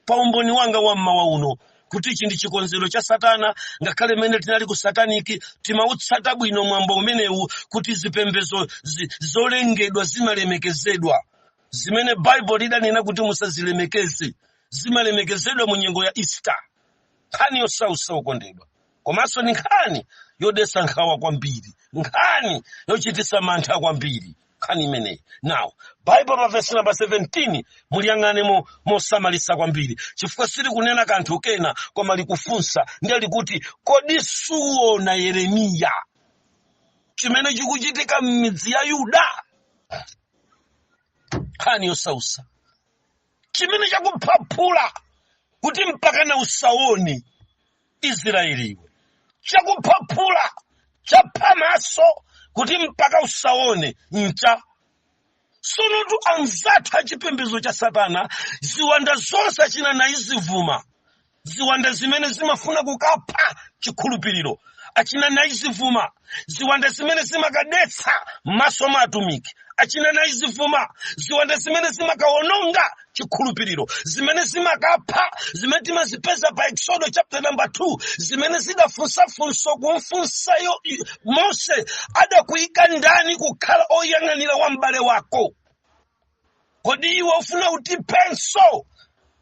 pa umboni wanga wa mmawa uno, kuti ichi ndi chikonzero cha Satana. Ngakhale mmene tinali ku satanic, timautsata bwino mwambo umenewu, kuti zipembedzo zolengedwa zimalemekezedwa, zimene Baibulo lidanena kuti musazilemekeze, zimalemekezedwa mu nyengo ya Easter. Nkhani yosausa, okondedwa, komanso ni nkhani yodetsa nkhawa kwambiri, nkhani yochititsa mantha kwambiri, nkhani imeneyi. Now, Bible pa verse number 17 muliyang'ane mosamalisa kwambiri, chifukwa silikunena kanthu kena koma likufunsa. Ndiye likuti, "Kodi suona, Yeremiya, chimene chikuchitika m'midzi ya Yuda?" Nkhani yosausa. Chimene chakuphaphula kuti mpakana usaone, Israeliwe, chakuphaphula, chaphamaso kuti mpaka usaone ncha sonotu. Anzathu achipembedzo cha Satana, ziwanda zonse, achina naizivuma, ziwanda zimene zimafuna kukapha chikhulupiriro, achina naizivuma, ziwanda zimene zimakadetsa m'maso mwa atumiki, achina naizivuma, ziwanda zimene zimakawononga chikhulupiriro, zimene zimakapha, zimene timazipeza pa Exodo chapter number 2, zimene zidafunsafunso kumfunsayo Mose, "Adakuyika ndani kukhala oyang'anira wa m'bale wako? Kodi iwe ufuna utiphenso?"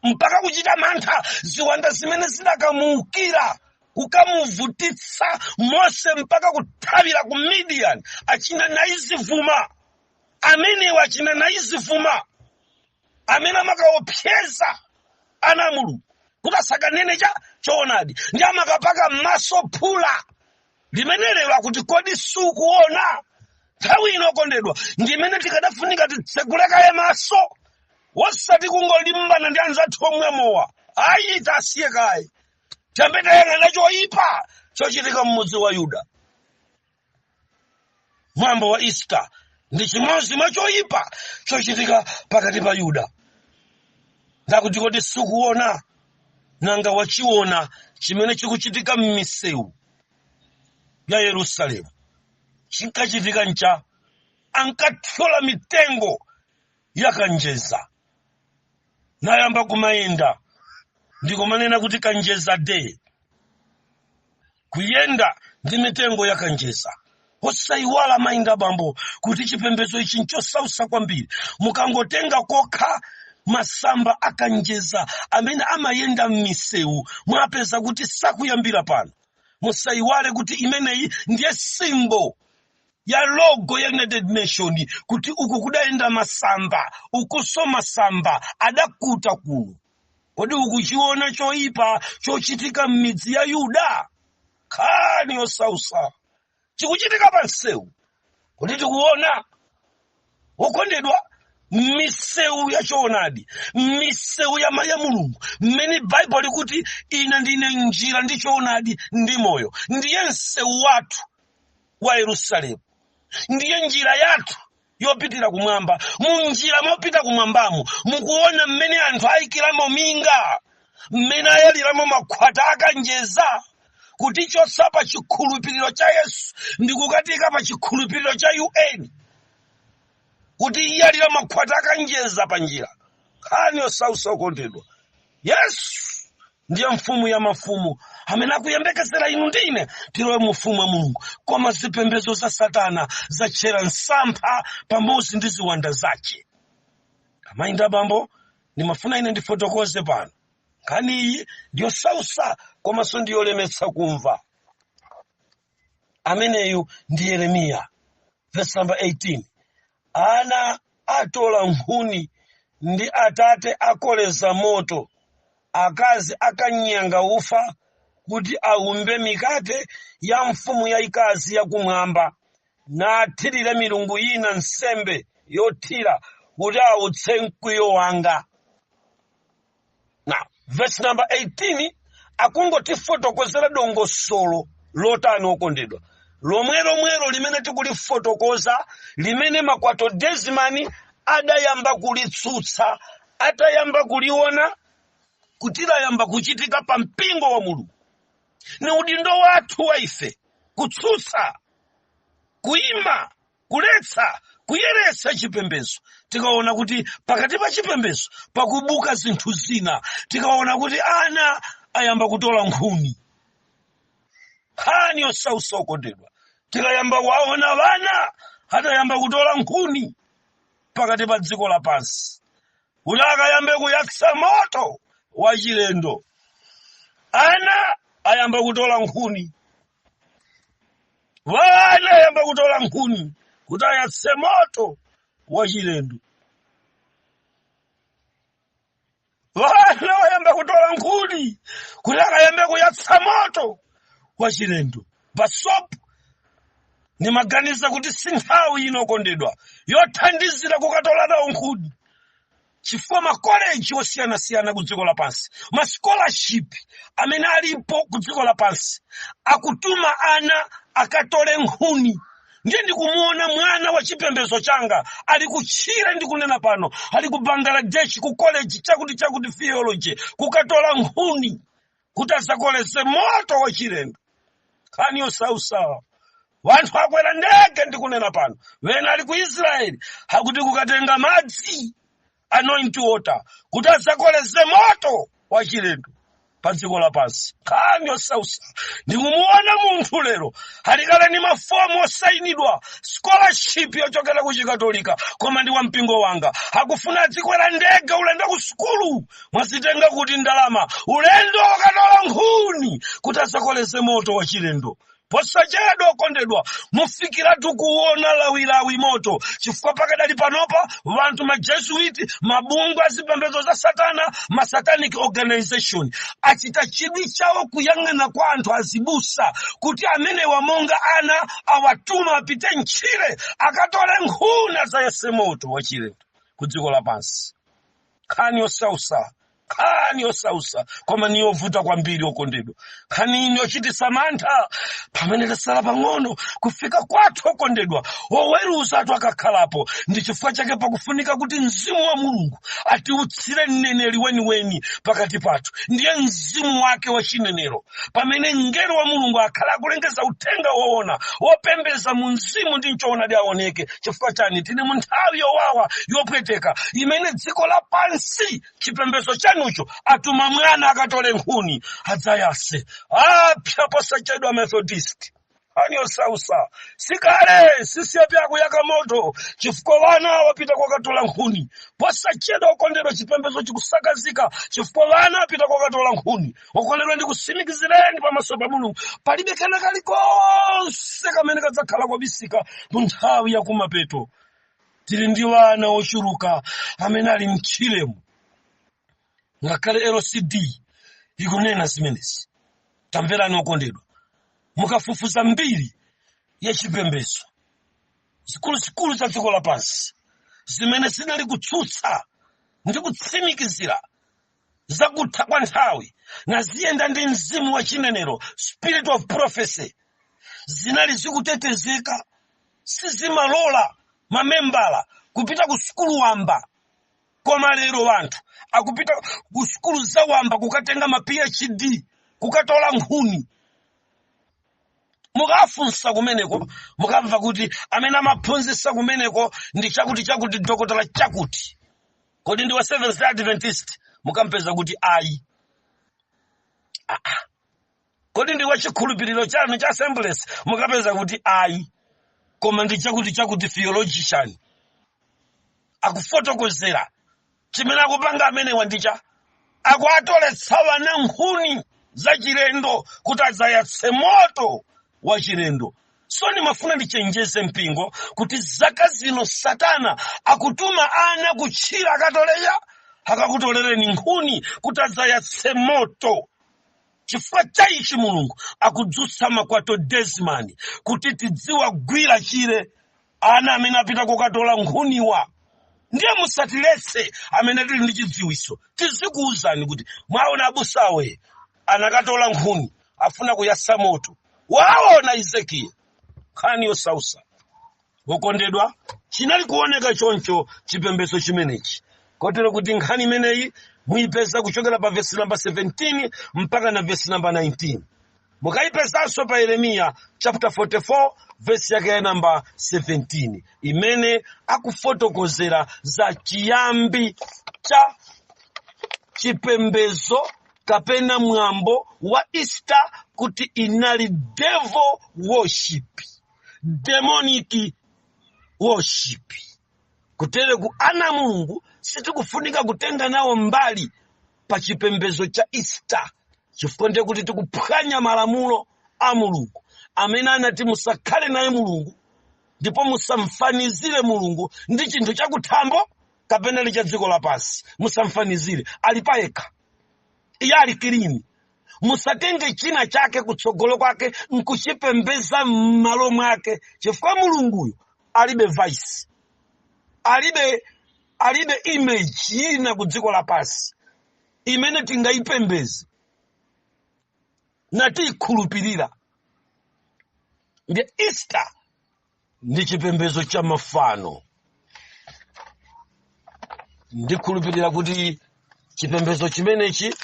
Mpaka kuchita mantha. Ziwanda zimene zidakamuukira kukamuvutitsa Mose mpaka kuthawira ku Midian, achina naizivuma amenewa, achina naizivuma amene amakaopseza ana a Mulungu kuti asakanene cha choonadi, ndi amakapaka m'maso phula limene lero akuti, "Kodi sukuona?" Nthawi ino, okondedwa, ndimene tikadafunika titsekulekaye maso, osati kungolimbana ndi anzathu omwe mowa. Ayi, tasiye kaye, tiyambe tayang'ana choyipa chochitika m'mudzi wa Yuda. Mwambo wa Easter ndi chimodzi mwa choyipa chochitika pakati pa Yuda. Ndakuti, "Kodi sikuona? Nanga wachiona chimene chikuchitika m'misewu ya Yerusalemu?" Chinkachitika ncha ankathyola mitengo ya kanjeza, nayamba kumayenda ndikumanena kuti "Kanjeza Day", kuyenda ndi mitengo ya kanjeza. Osayiwala, mayinda, bambo, kuti chipembedzo ichi nchosausa kwambiri. Mukangotenga kokha masamba akanjeza amene amayenda m'misewu, mwapeza kuti sakuyambira pano. Musayiwale kuti imeneyi ndiye symbol ya logo ya United Nation, kuti uku kudayenda masamba, ukuso masamba adakuta kuno. Kodi ukuchiona choyipa chochitika m'midzi ya Yuda? Nkhani yosausa chikuchitika pa msewu, kodi tikuona, wokondedwa? M'misewu ya choonadi, m'misewu ya Mulungu, mmene Baibulo likuti, "Ine ndine njira ndi choonadi ndi moyo." Ndiye msewu wathu wa Yerusalemu, ndiye njira yathu yopitira kumwamba. Mu njira mopita kumwambamo, mukuona mmene anthu ayikiramo minga, mmene ayaliramo makhwata akanjeza, kutichotsa pa chikhulupiriro cha Yesu ndi kukatika pa chikhulupiriro cha UN, kuti iyalira makhwata akanjeza pa njira. Nkhani yosausa, okondedwa. Yesu ndiye mfumu ya mafumu amene akuyembekezera inu ndine tilowe mu ufumu wa Mulungu, koma zipembedzo za Satana zatchera msampha pamodzi ndi ziwanda zace. Amayi ndi abambo, ndimafuna ine ndifotokoze pano. Nkhani iyi ndiyosausa komanso ndiyolemetsa kumva. Ameneyu ndi Yeremiya, verse number 18: "Ana atola nkhuni ndi atate akoleza moto, akazi akanyanga ufa kuti aumbe mikate ya mfumu yayikazi yakumwamba, nathirire milungu ina nsembe yothira, kuti autse mkwiyo wanga." Now, verse number 18 akungotifotokozera dongosolo lotani, okondedwa? Lomwe lomwelo limene tikulifotokoza, limene ma Quartodeciman adayamba kulitsutsa atayamba kuliona kuti layamba kuchitika pa mpingo wa Mulungu. Ni udindo wathu wa ife kutsutsa, kuyima, kuletsa, kuyeretsa chipembedzo tikaona kuti pakati pa chipembedzo pakubuka zinthu zina, tikaona kuti ana ayamba kutola nkhuni. Nkhani yosausa, okondedwa. Tikayamba kuwaona vana atayamba kutola nkhuni pakati pa dziko lapansi kuti akayambe kuyatsa moto wachilendo, ana ayamba kutola nkhuni, vana ayamba kutola nkhuni kuti ayatse moto wachilendo, vana ayamba kutola nkhuni kuti akayambe kuyatsa moto wachilendo. Basopu, nimaganiza kuti si nthawi ino, kondedwa, yothandizira kukatola nawo nkhuni, chifukwa makoleji osiyanasiyana ku dziko lapansi, ma scholarship amene alipo ku dziko lapansi, akutuma ana akatole nkhuni. Ndiye ndikumuona mwana wa chipembedzo changa ali kutchire, ndikunena pano ali ku Bangladesh, ku college chakuti chakuti, theology, kukatola nkhuni kuti azakoleze moto wachilendo. Nkhani yosausa. Wanthu akwera ndege, ndikunena pano wena ali ku Israeli, akuti kukatenga madzi, anointed water, kuti azakoleze moto wachilendo pa dziko lapansi. Nkhani yosausa. Ndikumuona munthu lero alikale ni mafomu osayinidwa, scholarship yochokera ku Chikatolika, koma ndi wampingo wanga, akufuna adzikwera ndege ulendo ku sukulu. Mwazitenga kuti ndalama? Ulendo wakatola nkhuni kuti azakoleze moto wachilendo. Posachedwa, okondedwa, mufikiratu kuona lawilawi moto, chifukwa pakadali panopa vanthu, ma Jesuit, mabungwe azipembedzo za Satana, ma satanic organization, achita chidwi chawo kuyang'ana kwa anthu azibusa kuti amenewa monga ana awatuma apite ntchire akatole nkhuni azayese moto wachilendo ku dziko lapansi. Nkhani yosausa, nkhani yosausa, koma niyovuta kwambiri, okondedwa. Nkhani ino yochititsa mantha pamene tasala pang'ono kufika kwathu, okondedwa, oweruza athu akakhalapo. Ndi chifukwa chake pakufunika kuti mzimu wa Mulungu atiutsire mneneri weniweni pakati pathu, ndiye mzimu wake wachinenero, pamene mngelo wa Mulungu akhala akulengeza uthenga woona, wopembeza mu mzimu ndi mchoonadi, aoneke. Chifukwa chani? Tili mu nthawi yowawa, yopweteka, imene dziko lapansi, chipembedzo chanucho, atuma mwana akatole nkhuni adzayase. Apya posachedwa Methodist. Nkhani yosausa. Sikale sisiyapya kuyaka moto chifukwa vana wapita kwakatola nkhuni. Posachedwa, okondedwa, chipembedzo chikusakazika chifukwa vana apita kwakatola nkhuni. Okondedwa, ndikusimikizireni pamaso pa Mulungu, palibe kena kalikonse kamene kadzakhala kobisika mu nthawi yakumapeto. Tili ndi vana ochuluka amene ali mtchiremo, ngakhale LCD ikunena zimenezi. Tamverani, okondedwa, mukafufuza mbiri ya chipembedzo zikuluzikulu za dziko lapansi, Zimene zinali kutsutsa ndi kutsimikizira zakutha kwa nthawi, naziyenda ndi mzimu wa chinenero, spirit of prophecy, zinali zikutetezeka. Sizimalola mamembala kupita ku sukulu wamba. Koma lero anthu akupita ku sukulu za wamba kukatenga ma PhD, kukatola nkhuni. Mukafunsa kumeneko, mukamva kuti amene amaphunzitsa kumeneko ndi chakuti chakuti, dokotala chakuti. Kodi ndi wa Seventh Adventist? Mukampeza kuti ayi. Ah, ah. Kodi ndi wa chikhulupiriro chanu cha Assemblies? Mukapeza kuti ayi, koma ndi chakuti chakuti theologian. Akufotokozera chimene akupanga amenewa ndicha akuatoletsa wana nkhuni zachilendo kuti adzayatse moto wachilendo. So ndimafuna ndichenjeze mpingo kuti zaka zino Satana akutuma ana kutchira akatoleya, akakutolereni nkhuni kuti adzayatse moto. Chifukwa cha ichi Mulungu akudzutsa makwato desman kuti tidziwagwira chire ana amene apita kukatola nkhuniwa. Ndiye musatiletse amene tili ndi chidziwitso, tizikuwuzani kuti mwaona abusawe anakatola nkhuni, afuna kuyatsa moto. Waona Ezekiel, nkhani yosausa. Wokondedwa, chinali kuoneka choncho chipembedzo chimenechi, kotero kuti nkhani imeneyi muyipeza kuchokera pa vesi namba 17 mpaka na vesi namba 19. Mukayipezanso pa Yeremiya chapter 44, vesi yake ya namba 17, imene akufotokozera za chiyambi cha chipembedzo kapena mwambo wa Easter, kuti inali devil worship, demonic worship. Kutere ku ana Mulungu sitikufunika kutenga nawo mbali pa chipembedzo cha Easter, chifukwa ndiye kuti tikuphwanya malamulo a Mulungu amene anati musakhale naye Mulungu ndipo musamfanizire Mulungu ndi chinthu chakuthambo kapena ndi cha dziko lapansi. Musamfanizire, ali payekha, iye ali clean. Musatenge china chake kutsogolo kwake nkuchipembeza m'malo mwake, chifukwa Mulunguyo alibe vice, alibe image ina ku dziko lapansi imene tingayipembeze natiyikhulupirira. Ndi Easter ndi chipembedzo cha mafano. Ndikhulupirira kuti chipembedzo chimenechi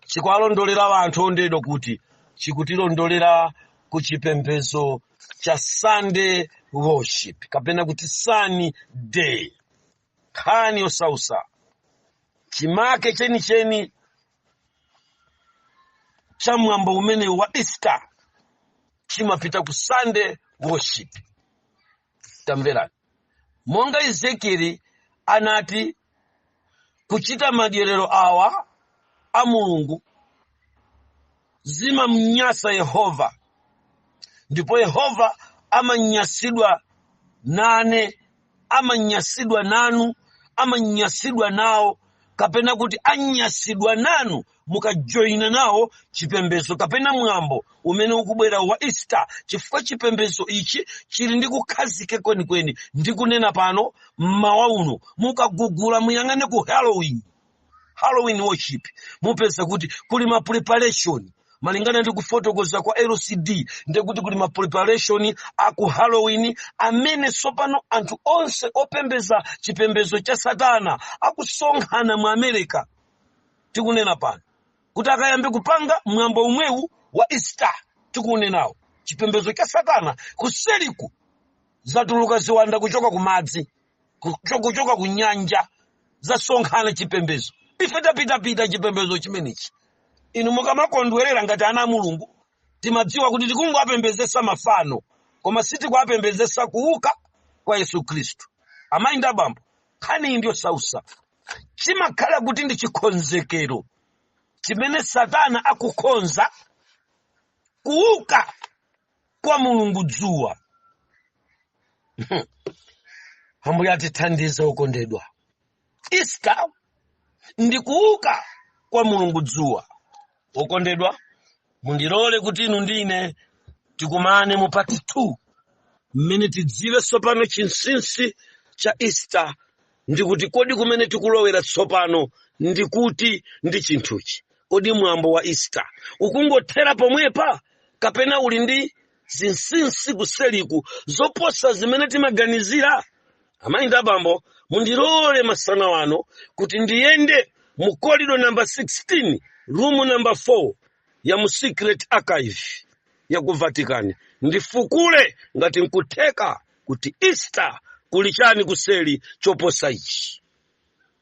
chikuwalondolera anthu ondedwa, kuti chikutilondolera ku chipembedzo cha Sunday worship kapena kuti Sunday. Nkhani yosausa, chimake chenicheni cha mwambo umene wa Easter chimapita ku Sunday worship. Tamverani, monga Ezekieli anati kuchita madyerero awa a Mulungu zimamnyasa Yehova, ndipo Yehova amanyasidwa nane, amanyasidwa nanu, amanyasidwa nawo, kapena kuti anyasidwa nanu mukajoyina nawo chipembedzo kapena mwambo umene ukubwera wa Easter, chifukwa chipembedzo ichi chili ndi kukhazike kwenikweni. Ndikunena pano mmawa uno, mukagugula muyang'ane ku Halloween, Halloween worship, mupeza kuti kuli ma preparation malingana ndi kufotokoza kwa LCD. Ndekuti kuli ma preparation aku Halloween amene tsopano anthu onse opembeza chipembedzo cha Satana akusonkhana mu America tikunena pano, kuti akayambe kupanga mwambo umwewu wa Easter tikunenawo. Chipembedzo cha Satana kuseliku zatuluka ziwanda kuchoka ku madzi, kuchoka ku nyanja, zasonkhana chipembedzo. Ife tapitapita chipembedzo chimenechi. Inu mukamakondwerera ngati ana a Mulungu, timadziwa kuti tikungowapembedzesa mafano, koma sitikuwapembedzesa kuuka kwa Yesu Khristu. Amayi ndi abambo, nkhani iyi ndiyo sausa. Chimakhala kuti ndi chikonzekero chimene Satana akukonza kuuka kwa Mulungu dzuwa. Ambuye atithandize. Okondedwa, Easter ndi kuuka kwa Mulungu dzuwa. Okondedwa, mundilole kuti inu ndine tikumane mu part 2, mmene tidziwe tsopano chinsinsi cha Easter. Ndikuti kodi kumene tikulowera tsopano ndikuti ndi chinthuchi? Kodi mwambo wa Easter ukungothera pomwepa, kapena uli ndi zinsinsi kuseliku zoposa zimene timaganizira? Amayi ndi abambo, mundilole masana wano kuti ndiyende mu corridor number 16, room number 4 ya mu secret archive ya ku Vatican, ndifukule ngati nkutheka kuti Easter kuli chani kuseli choposa ichi.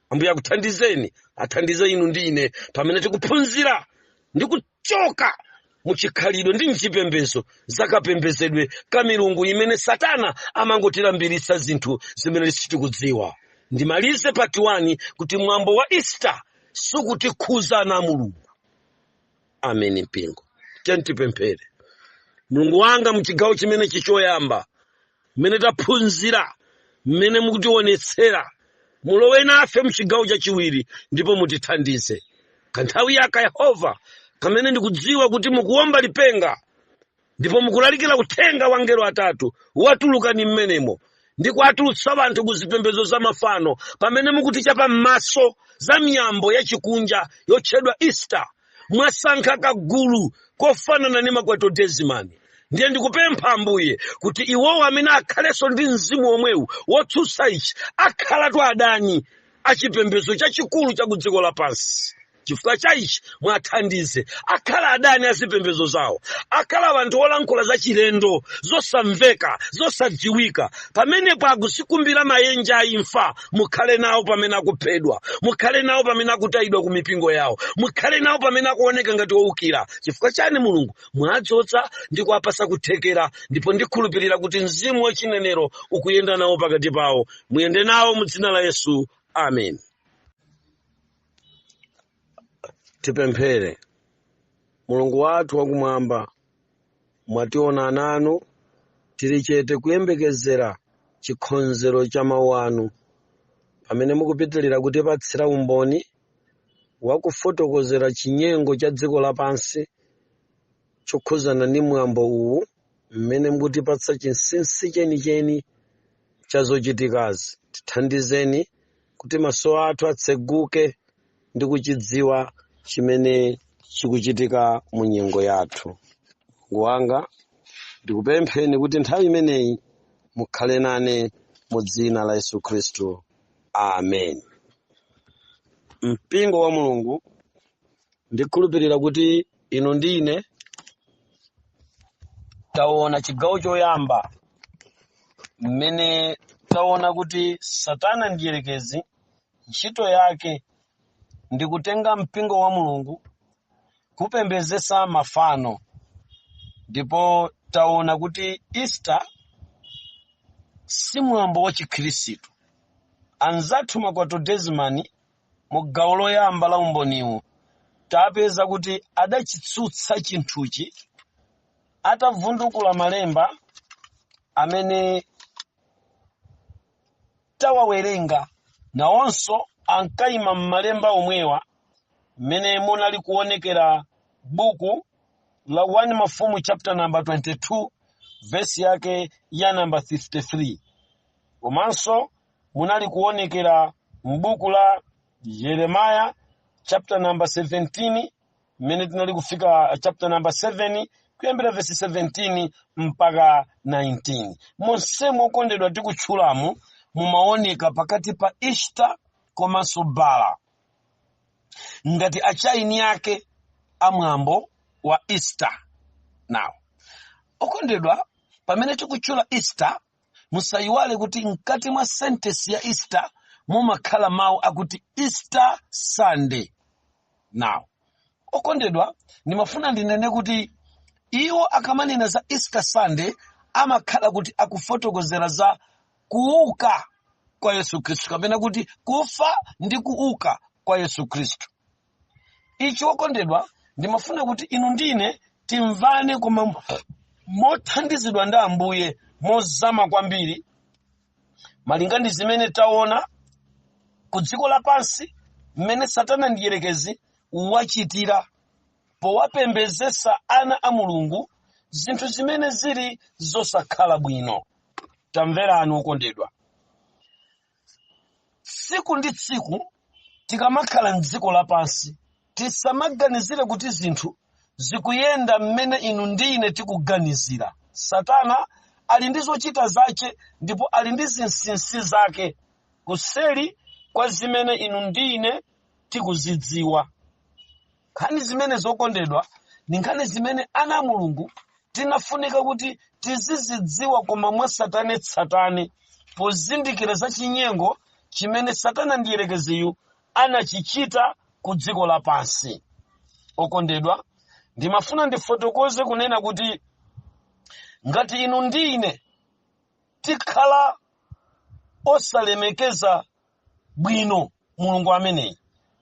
Ambuye akuthandizeni, athandize inu ndi ine pamene tikuphunzira ndi kuchoka muchikhalidwe ndi mchipembedzo zakapembedzedwe ka milungu imene Satana amangotilambiritsa zinthu zimene sitikudziwa. Ndimalize part 1 kuti mwambo wa Easter sukutikhuza ana a Mulungu. Ameni. Mpingo, tiyeni tipemphere. Mulungu wanga, muchigawo chimenechi choyamba mmene taphunzira, mmene mukutionetsera, mulowe nafe mchigawo chachiwiri ndipo mutithandize kanthawi yaka, Yehova, kamene ndikudziwa kuti mukuwomba lipenga ndipo mukulalikira uthenga wa ngelo atatu watulukani mmenemo ndi kuatulutsa anthu ku zipembedzo za mafano, pamene mukutichapa m'maso za miyambo yachikunja yotchedwa Easter. Mwasankha kagulu kofanana ndi Makwatodezimani. Ndiye ndikupempha, Ambuye, kuti iwowo amene akhalenso ndi mzimu omwewu wotsutsa ichi akhalatu adani achipembedzo chachikulu cha ku dziko lapansi. Chifukwa cha ichi mwathandize, akhala adani a zipembedzo zawo, akhala anthu olankhula zachilendo, zosamveka, zosadziwika. Pamenepo akuzikumbira maenje a imfa. Mukhale nawo pamene akuphedwa, mukhale nawo pamene akutayidwa ku mipingo yawo, mukhale nawo pamene akuoneka ngati owukira. Chifukwa chani, Mulungu? Mwadzodza ndi kuwapasa kuthekera, ndipo ndikhulupirira kuti mzimu wachinenero ukuyenda nawo pakati pawo. Muyende nawo mu dzina la Yesu, amen. Tipemphere. Mulungu wathu wakumwamba, mwationa ana anu tili chete kuyembekezera chikhonzero cha mawu anu, pamene mukupitilira kutipatsira umboni wakufotokozera chinyengo cha dziko lapansi chokhuzana ndi mwambo uwu, mmene mukutipatsa chinsinsi chenicheni cha zochitikazi. Tithandizeni kuti maso athu atseguke ndi kuchidziwa chimene chikuchitika mu nyengo yathu. Mulungu wanga, ndikupempheni kuti nthawi imeneyi mukhale nane mu dzina la Yesu Khristu, amen. Mpingo wa Mulungu, ndikhulupirira kuti inu ndi ine taona chigawo choyamba mmene taona kuti Satana mdierekezi ntchito yake ndi kutenga mpingo wa Mulungu kupembedzesa mafano, ndipo taona kuti Easter si mwambo wa Chikhristu. Anzathu Makwatodezimani, mu gawo loyamba la umboniwu tapeza kuti adachitsutsa chinthuchi atavundukula malemba amene tawawerenga. Nawonso ankayima m'malemba omwewa mmene munali kuonekera buku la 1 Mafumu chapter number 22, verse yake ya number 53, komanso munali kuonekera m'buku la Yeremaya chapter number 17, mmene tinali kufika chapter number 7 kuyambira verse 17 mpaka 19. Monsemo, okondedwa, tikutchulamu mumaoneka pakati pa Easter komanso Bala ngati achaini ake amwambo wa Easter. Now, okondedwa, pamene tikutchula Easter, musayiwale kuti mkati mwa sentence ya Easter mumakhala mawu akuti Easter Sunday. Now, okondedwa, ndimafuna ndinene kuti iwo akamanena za Easter Sunday amakhala kuti akufotokozera za kuuka kwa Yesu Khristu, kapena kuti kufa ndi kuuka kwa Yesu Khristu. Ichi, okondedwa, ndimafuna kuti inu ndine timvane, koma mothandizidwa ndi Ambuye mozama kwambiri, malinga ndi zimene taona ku dziko lapansi mmene Satana mdierekezi wachitira powapembedzesa ana a Mulungu zinthu zimene zili zosakhala bwino. Tamverani, okondedwa. Tsiku ndi tsiku tikamakhala mdziko lapansi, tisamaganizire kuti zinthu zikuyenda mmene inu ndi ine tikuganizira. Satana ali ndi zochita zace ndipo ali ndi zinsinsi zake kuseri kwa zimene inu ndi ine tikuzidziwa. Nkhani zimene zokondedwa ndi nkhani zimene ana a Mulungu tinafunika kuti tizizidziwa, koma mwatsatanetsatane, pozindikira za chinyengo chimene Satana ndiyerekeziyu anachichita ku dziko lapansi. Okondedwa, ndimafuna ndifotokoze kunena kuti ngati inu ndi ine tikhala osalemekeza bwino Mulungu ameneyi,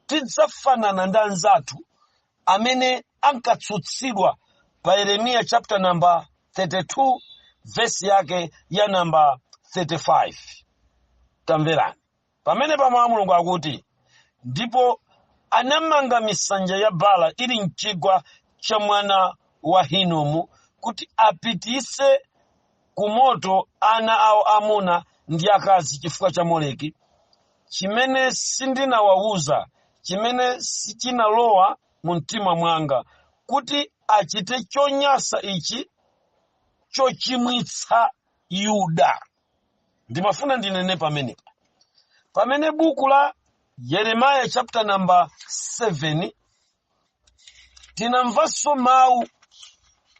tidzafanana ndi anzathu amene ankatsutsidwa pa Yeremiya chapter number 32 verse yake ya number 35. Tamverani pamene pamawu a Mulungu akuti, ndipo anamanga misanja ya Baala ili mchigwa cha mwana wa Hinomu, kuti apitise ku moto ana awo amuna ndi akazi chifukwa cha Moleki, chimene sindinawawuza, chimene sichinalowa mu mtima mwanga, kuti achite chonyansa ichi chochimwitsa Yuda. Ndimafuna ndinene pamenepa, pamene buku la Yeremiya chapter number 7 tinamvanso mawu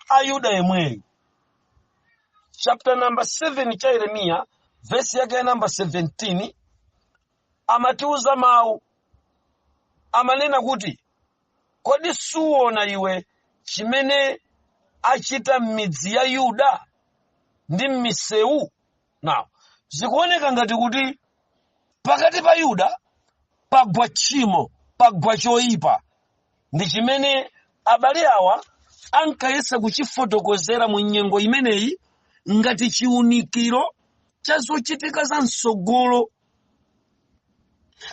a Yuda yemweyo. Chapter number 7 cha Yeremiya, verse yake ya number 17, amatiuza mawu, amanena kuti, kodi suona iwe chimene achita m'midzi ya Yuda ndi m'misewu? Now zikuoneka ngati kuti pakati pa Yuda pagwa tchimo, pagwa choyipa, ndi chimene abale awa ankayesa kuchifotokozera mu nyengo imeneyi ngati chiwunikiro cha zochitika za mtsogolo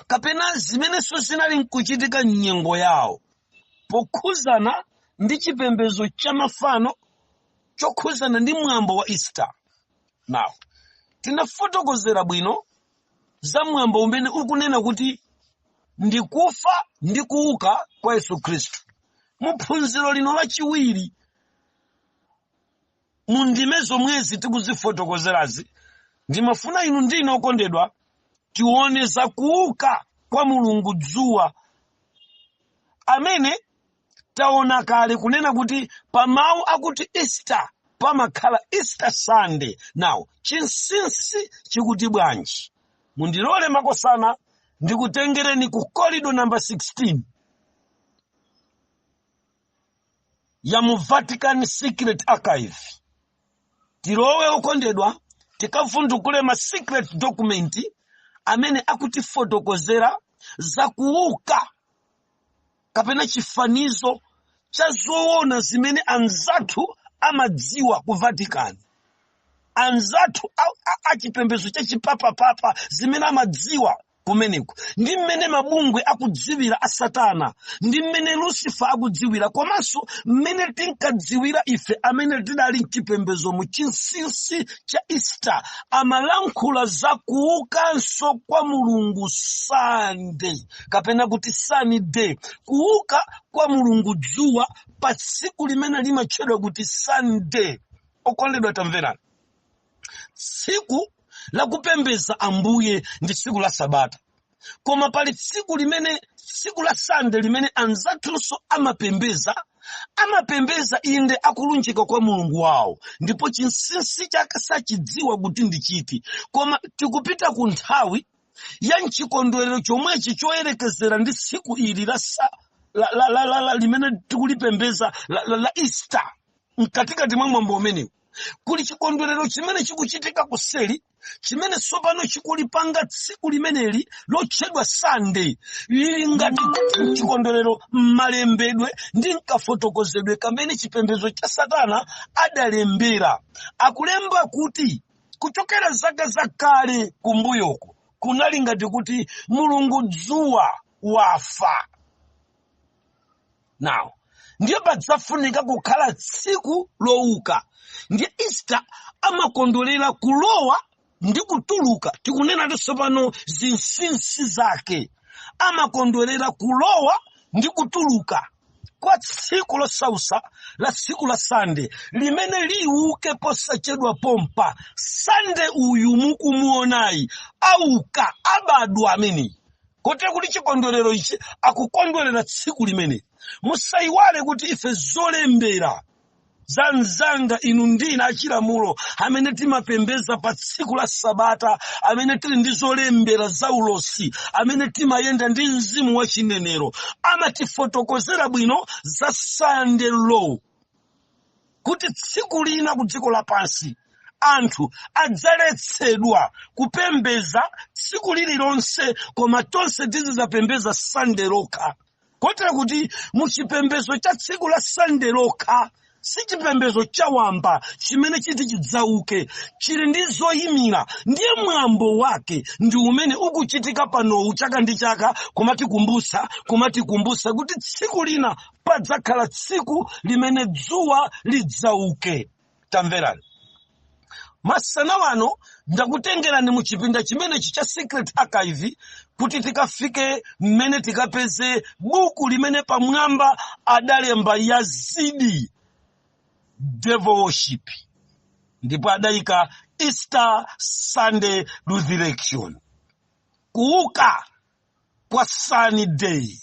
kapena zimenenso zinali nkuchitika mnyengo yawo pokhuzana ndi chipembedzo cha mafano chokhuzana ndi mwambo wa Easter. Now tinafotokozera bwino za mwambo umene ukunena kuti ndi kufa ndi kuuka kwa Yesu Khristu. Mu phunziro lino lachiwiri, mu ndime zomwezi tikuzifotokozerazi, ndimafuna inu ndine okondedwa tione za kuuka kwa Mulungu dzuwa, amene taona kale kunena kuti pa mawu akuti Easter pamakhala Easter Sunday. Now chinsinsi chikuti bwanji? Mundilole makosana ndikutengereni ku corridor number 16 ya mu Vatican Secret Archive. Tilowe okondedwa, tikavundukule ma secret document amene akutifotokozera za kuuka kapena chifanizo cha zoona zimene anzathu amadziwa ku Vatican, anzathu achipembedzo cha chipapapapa zimene amadziwa kumeneko, ndi mmene mabungwe akudziwira a Satana, ndi mmene Lucifer akudziwira, komanso mmene tinkadziwira ife amene tidali mchipembedzo mu chinsinsi cha Easter. Amalankhula za kuukanso kwa Mulungu Sunday, kapena kuti Sunny Day, kuuka kwa Mulungu dzuwa pa tsiku limene limatchedwa kuti Sunday. Okondedwa, tamverani, tsiku lakupembedza Ambuye ndi tsiku la Sabata, koma pali tsiku limene, tsiku la Sunday, limene anzathunso amapembedza, amapembedza inde akulunjika kwa Mulungu wawo, ndipo chinsinsi chake sachidziwa kuti ndi chiti. Koma tikupita ku nthawi ya mchikondwerero chomwechi choyerekezera ndi tsiku ili la, sa, la, la, la, la, la limene tikulipembedza la, la, la Easter. Mkatikati mwa mwambo umenewu kuli chikondwerero chimene chikuchitika kuseli, chimene tsopano chikulipanga tsiku limeneli lotchedwa Sunday lili ngati kuti chikondwerero mmalembedwe ndi mkafotokozedwe kamene chipembedzo cha Satana adalembera. Akulemba kuti kuchokera zaka zakale kumbuyoko kunali ngati kuti Mulungu dzuwa wafa. Now ndiye padzafunika kukhala tsiku louka. Ndiye Easter amakondwerera kulowa Ndi kutuluka, tikunena tsopano zinsinsi zake, amakondwerera kulowa ndi kutuluka kwa tsiku losausa la tsiku la Sande limene liuke posachedwa pompa. Sande uyu mukumuonayi auka, abadwa ameneyi, kotero kuti chikondwerero ichi akukondwerera tsiku limene. Musayiwale kuti ife zolembera za mzanga inu ndina achilamulo amene timapembeza pa tsiku la Sabata, amene tili ndi zolembera za ulosi, amene timayenda ndi mzimu wa chinenero, amatifotokozera bwino za Sunday law, kuti tsiku lina ku dziko lapansi anthu adzaletsedwa kupembeza tsiku lililonse, koma tonse tizidzapembeza Sunday lokha. Kotero kuti muchipembezo cha tsiku la Sunday lokha si chipembezo chawamba chimene chiti chidzauke, chili ndi zoyimira. Ndiye mwambo wake ndi umene ukuchitika panowu chaka ndi chaka, kumatikumbutsa kuti tsiku lina padzakhala tsiku limene dzuwa lidzauke. Tamverani, masana wano ndakutengerani mu chipinda chimenechi cha Secret Archive kuti tikafike mmene tikapeze buku limene pamwamba adalemba Yazidi Devil Worship, ndipo adayika Easter Sunday Resurrection, kuuka kwa Sunday.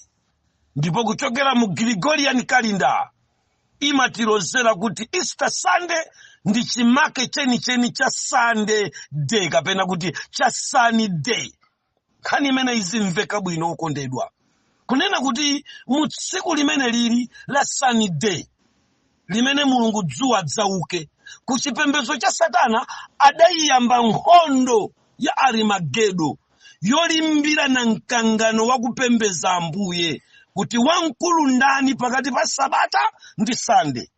Ndipo kuchokera mu Gregorian calendar imatilozera kuti Easter Sunday ndi chimake chenicheni cha Sunday day, kapena kuti cha Sunny Day. Nkhani imene izimveka bwino, okondedwa, kunena kuti mu tsiku limene lili la Sunny Day, limene mulungu dzuwa adzauke, ku chipembedzo cha Satana adayiyamba nkhondo ya Arimagedo yolimbirana mkangano wa kupembeza Ambuye, kuti wamkulu ndani pakati pa Sabata ndi Sande.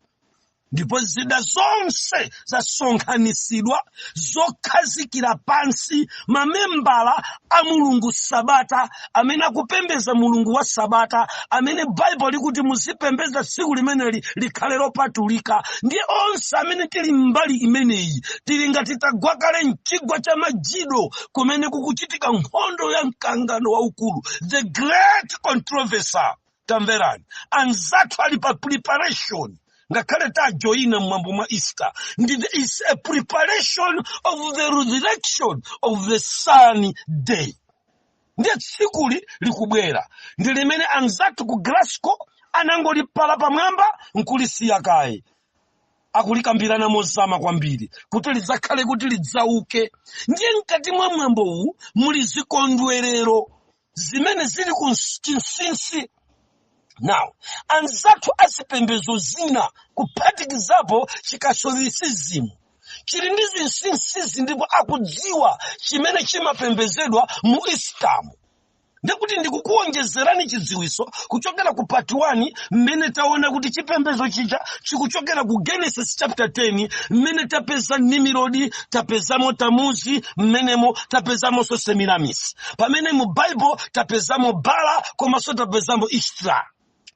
Ndipo zida zonse zasonkhanitsidwa zokhazikira pansi mamembala a mulungu Sabata amene akupembeza mulungu wa Sabata, amene Baibulo likuti muzipembeza tsiku limeneli likhale lopatulika. Ndiye onse amene tili mbali imeneyi tili ngati tagwa kale mchigwa cha Megido, kumene kukuchitika nkhondo ya mkangano waukulu, the great controversy. Tamverani, anzathu ali pa preparation. Ngakhale tajoyina mwambo mwa Easter, ndi is a preparation of the resurrection of the Sun Day. Ndiye tsikuli likubwera ndi limene anzathu ku Glasgow anangolipala pamwamba nkulisiya kaye, akulikambirana mozama kwambiri kuti lidzakhale kuti lidzauke. Ndiye mkati mwa mwambo uwu muli zikondwerero zimene zili ku chinsinsi. Now, anzathu azipembedzo zina, kuphatikizapo Chikatholisism, chili ndi zinsinsizi ndipo akudziwa chimene chimapembedzedwa mu Easter. Ndikuti ndikukuwonjezerani chidziwitso kuchokera ku part 1, mmene taona kuti chipembedzo chija chikuchokera ku Genesis chapter 10, mmene tapeza Nimrodi, tapezamo Tamuzi, mmenemo tapezamonso Semiramis, pamene mu Bible tapezamo Bala komanso tapezamo Ishtar.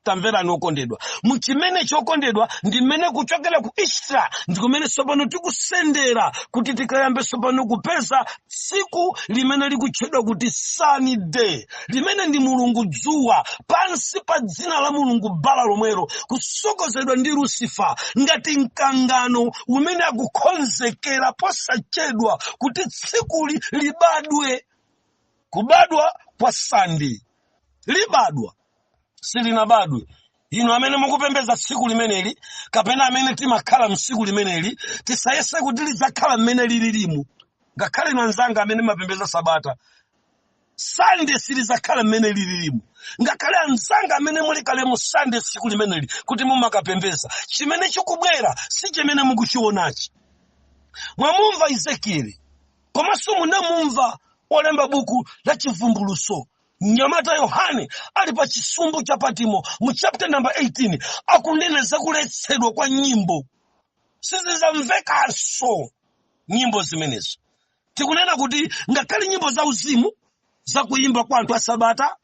Tamverani okondedwa, muchimene chokondedwa ndi mmene kuchokera ku Easter ndi kumene tsopano tikusendera kuti tikayambe tsopano kupeza tsiku limene likutchedwa kuti Sunny Day, limene ndi mulungu dzuwa pansi pa dzina la mulungu Bala lomwelo, kusokozedwa ndi Lucifer, ngati mkangano umene akukonzekera posachedwa kuti tsikuli libadwe, kubadwa kwa Sunday. Libadwa, silinabadwe. Inu amene mukupembedza tsiku limeneli, kapena amene timakhala mtsiku limeneli, tisayese kuti lidzakhala mmene lililimu. Ngakhale inu anzanga amene mapembedza Sabata, Sande silidzakhala mmene lililimu. Ngakhale anzanga amene muli kale mu Sande, tsiku limeneli kuti mumakapembedza, chimene chikubwera si chimene mukuchionachi. Mwamumva Ezekieli, komanso munamumva olemba buku la Chivumbulutso, mnyamata Yohane, ali pa chisumbu cha Patimo mu chapter number 18, akunena zakuletsedwa kwa nyimbo. Sizizamvekanso nyimbo zimenezo. Tikunena kuti ngakhale nyimbo za uzimu zakuyimba kwa anthu a Sabata,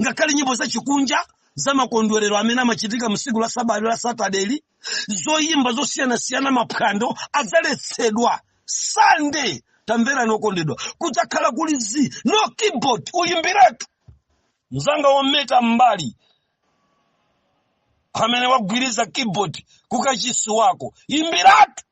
ngakhale nyimbo za chikunja za makondwerero amene amachitika msiku la Sabata la Satadeli, zoyimba zosiyanasiyana, maphwando adzaletsedwa. Sande Tamverani okondedwa, kudzakhala kuli zi, no keyboard, uyimbiretu mzanga wometa mbali amene wagwiriza keyboard kukachisi wako, imbiratu,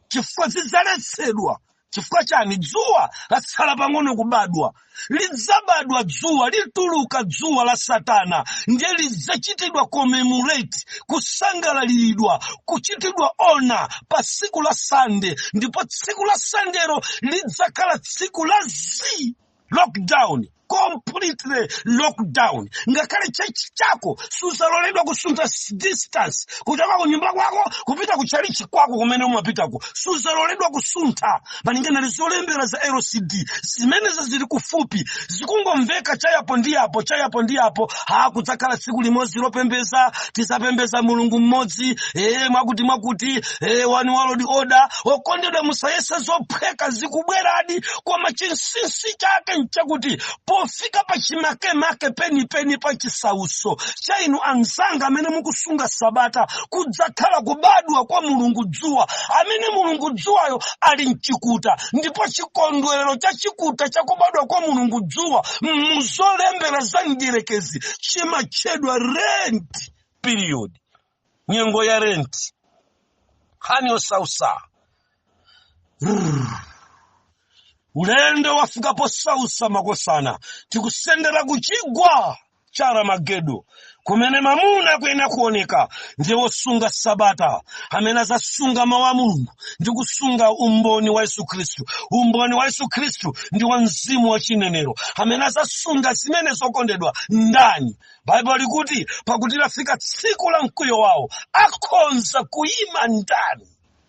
chifukwa zidzaletsedwa. Chifukwa chani? Dzuwa latsala pang'ono kubadwa. Lidzabadwa dzuwa, lituluka dzuwa la Satana, ndiye lidzachitidwa commemorate, kusangalaliridwa, kuchitidwa honour pa tsiku la Sande. Ndipo tsiku la Sandero lidzakhala tsiku la z lockdown, completely lockdown. Ngakhale church chako suzaloledwa kusuntha distance kuchoka ku nyumba kwako kupita ku chalichi kwako kumene umapitako, suzaloledwa kusuntha malingana ndi zolembera za LCD zimenezo zili kufupi, zikungomveka chayapo ndi apo, chayapo ndi apo. Ha, kudzakhala tsiku limodzi lopembeza, tizapembeza Mulungu mmodzi, mwakuti mwakuti, one world order. Okondedwa, musayese zophweka, zikubweradi. Koma chinsinsi chake nchakuti pofika pa chimakemake penipeni pa chisauso cha inu anzanga amene mukusunga sabata, kudzakhala kubadwa kwa Mulungu dzuwa, amene Mulungu dzuwayo ali mchikuta. Ndipo chikondwerero cha chikuta chakubadwa kwa Mulungu dzuwa muzolembera za mdierekezi chimatchedwa Lent period, nyengo ya Lent. Nkhani yosausa, ulendo wafika posausa makosana. Tikusendera kuchigwa cha Aramagedo kumene mamuna akuyenera kuoneka ndiye wosunga sabata, amene azasunga mawu a Mulungu ndi kusunga umboni wa Yesu Khristu. Umboni wa Yesu Khristu ndi wa mzimu wa chinenero. Amene azasunga zimene zokondedwa ndani? Baibulo likuti, pakuti lafika tsiku la mkwiyo wawo, akhonza kuyima ndani?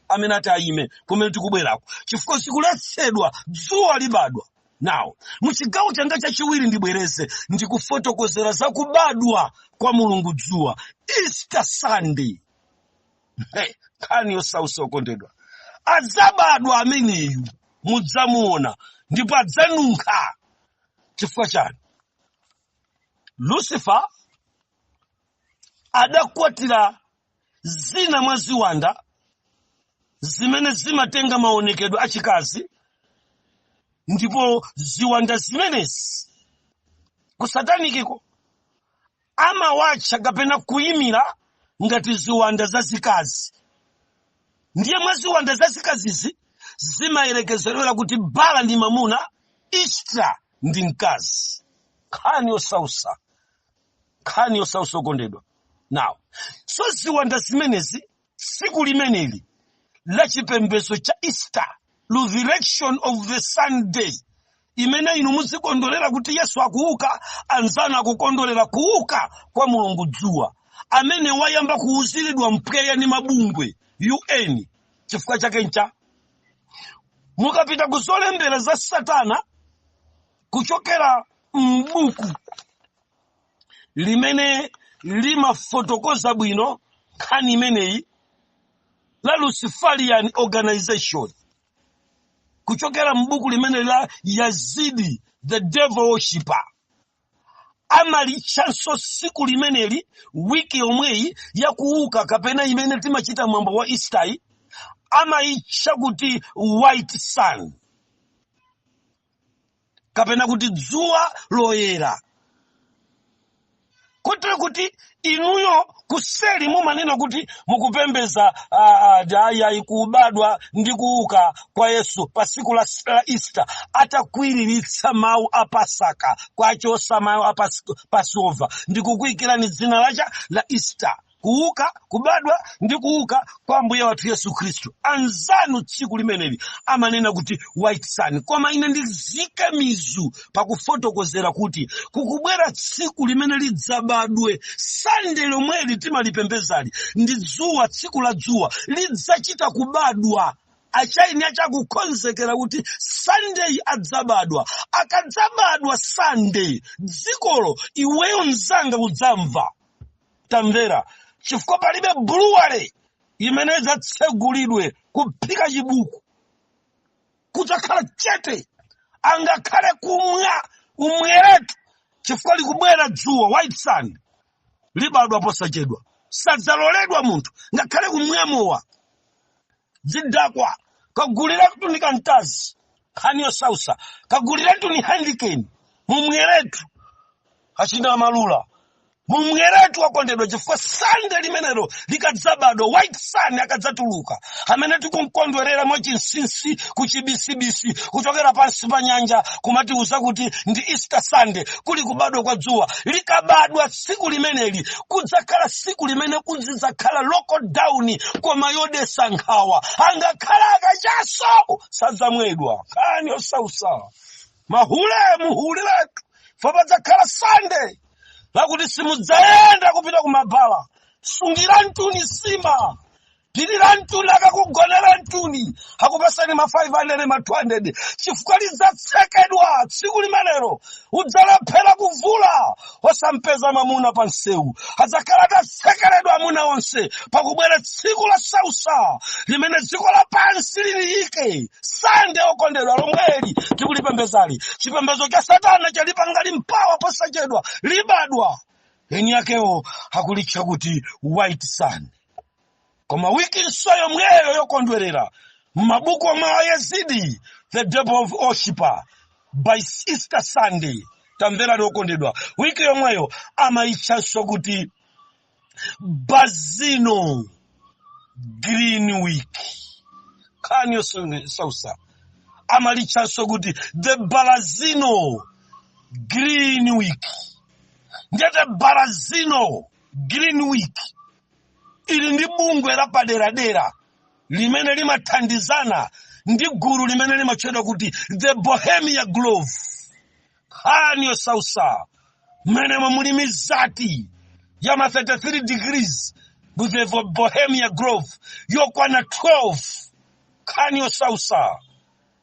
Amene ati ayime kumene tikubwerako, chifukwa zikuletsedwa, dzuwa libadwa. Nawo muchigawo changa chachiwiri ndibwereze ndikufotokozera za kubadwa kwa Mulungu dzuwa, Easter Sunday. Hey, nkhani yosausa okondedwa. Adzabadwa ameneyu, mudzamuona ndipo adzanunkha. Chifukwa chani? Lucifer adakwatira zina mwa ziwanda zimene zimatenga maonekedwe achikazi, ndipo ziwanda zimenezi ku satanikiko amawatcha kapena kuyimira ngati ziwanda zazikazi. Ndiye mwa ziwanda zazikazizi zimayerekezerera kuti Bala ndi mamuna, Ishtar ndi mkazi. Nkhani yosausa, nkhani yosausa okondedwa. Now, so ziwanda zimenezi tsiku limeneli la chipembedzo cha Easter, resurrection of the Sunday, imene inu muzikondwerera kuti Yesu akuuka, anzanu akukondwerera kuuka kwa Mulungu dzuwa amene wayamba kuuziridwa mpweya ndi mabungwe UN. Chifukwa chake ncha mukapita kuzolembera za Satana kuchokera m'buku limene limafotokoza bwino nkhani imeneyi la Luciferian Organization, kuchokera m'buku limene la Yazidi the Devil Worshipper, amalitchanso tsiku limeneli, wiki yomweyi yakuuka kapena imene timachita mwambo wa Easter, amayitcha kuti white sun kapena kuti dzuwa loyera. Kotero kuti inuyo kuseli mumanena kuti mukupembeza ayi kubadwa ndi kuuka kwa Yesu pa tsiku la Easter, atakwiriritsa mawu a Pasaka, kwachosa mawu a Passover ndi kukuyikirani dzina lacha la Easter, kuuka, kubadwa ndi kuuka kwa Mbuye wathu Yesu Khristu. Anzanu tsiku limeneli amanena kuti white sun. Koma ine ndizike mizu pakufotokozera kuti kukubwera tsiku limene lidzabadwe Sande lomweli timalipembezali ndi dzuwa, tsiku la dzuwa lidzachita kubadwa. Achaini achakukonzekera kuti Sunday adzabadwa. Akadzabadwa Sunday, dzikolo iweyo mzanga udzamva. Tamvera, chifukwa palibe brewery imene idzatsegulidwe kuphika chibuku, kudzakhala chete. Angakhale kumwa umweretu, chifukwa likubwera dzuwa, white sun libadwa posachedwa. Sadzaloledwa munthu ngakhale kumwa mowa. Zidakwa kagulira kutunika mkazi. Nkhani yosausa, kaguliretu ni Heineken mumweretu, achina malula mumweretu, wakondedwa, chifukwa Sunday limenelo likadzabadwa, white sun akadzatuluka, amene tikumkondwerera mwachinsinsi kuchibisibisi kuchokera pansi pa nyanja, kumatiuza kuti ndi Easter Sunday, kuli kubadwa kwa dzuwa. Likabadwa tsiku limeneli, kudzakhala tsiku limene kuzidzakhala lockdown, koma yodesa nkhawa, angakhala akachaso sadzamwedwa. Nkhani yosausa, mahule muhuliretu, fo padzakhala Sunday lakuti simudzayenda kupita kumabhala. Sungira mtuni sima, pirira mtuni, akakugonera mtuni, akupasani ma 500, ma 200, chifukwa lidzatsekedwa tsiku limenelo. Udzalephera kuvula, osampeza mamuna pa msewu, adzakhala atatsekeredwa amuna onse pakubwera tsiku la sausa limene dziko lapansi liliyike. Sunday, okondedwa, lomweli tikulipembezali, chipembedzo cha Satana chalipangali mpawa, posachedwa libadwa. Eni yakewo akulitcha kuti white sun. Koma wikinso yomweyo yokondwerera m'mabuku omwe Ayezidi, the devil of worshiper by Easter Sunday, tamverani okondedwa, wiki yomweyo amayitchanso kuti Bazino Green Week. Nkhani yosausa, amalitchanso kuti the Balazino Green Week. Ndiyete Barazino Green Week ili ndi bungwe lapaderadera limene limathandizana ndi gulu limene limatchedwa kuti the Bohemia Grove. Nkhani yosausa, mmenemo muli mizati ya ma 33 degrees ku the Bohemia Grove yokwana 12. Nkhani yosausa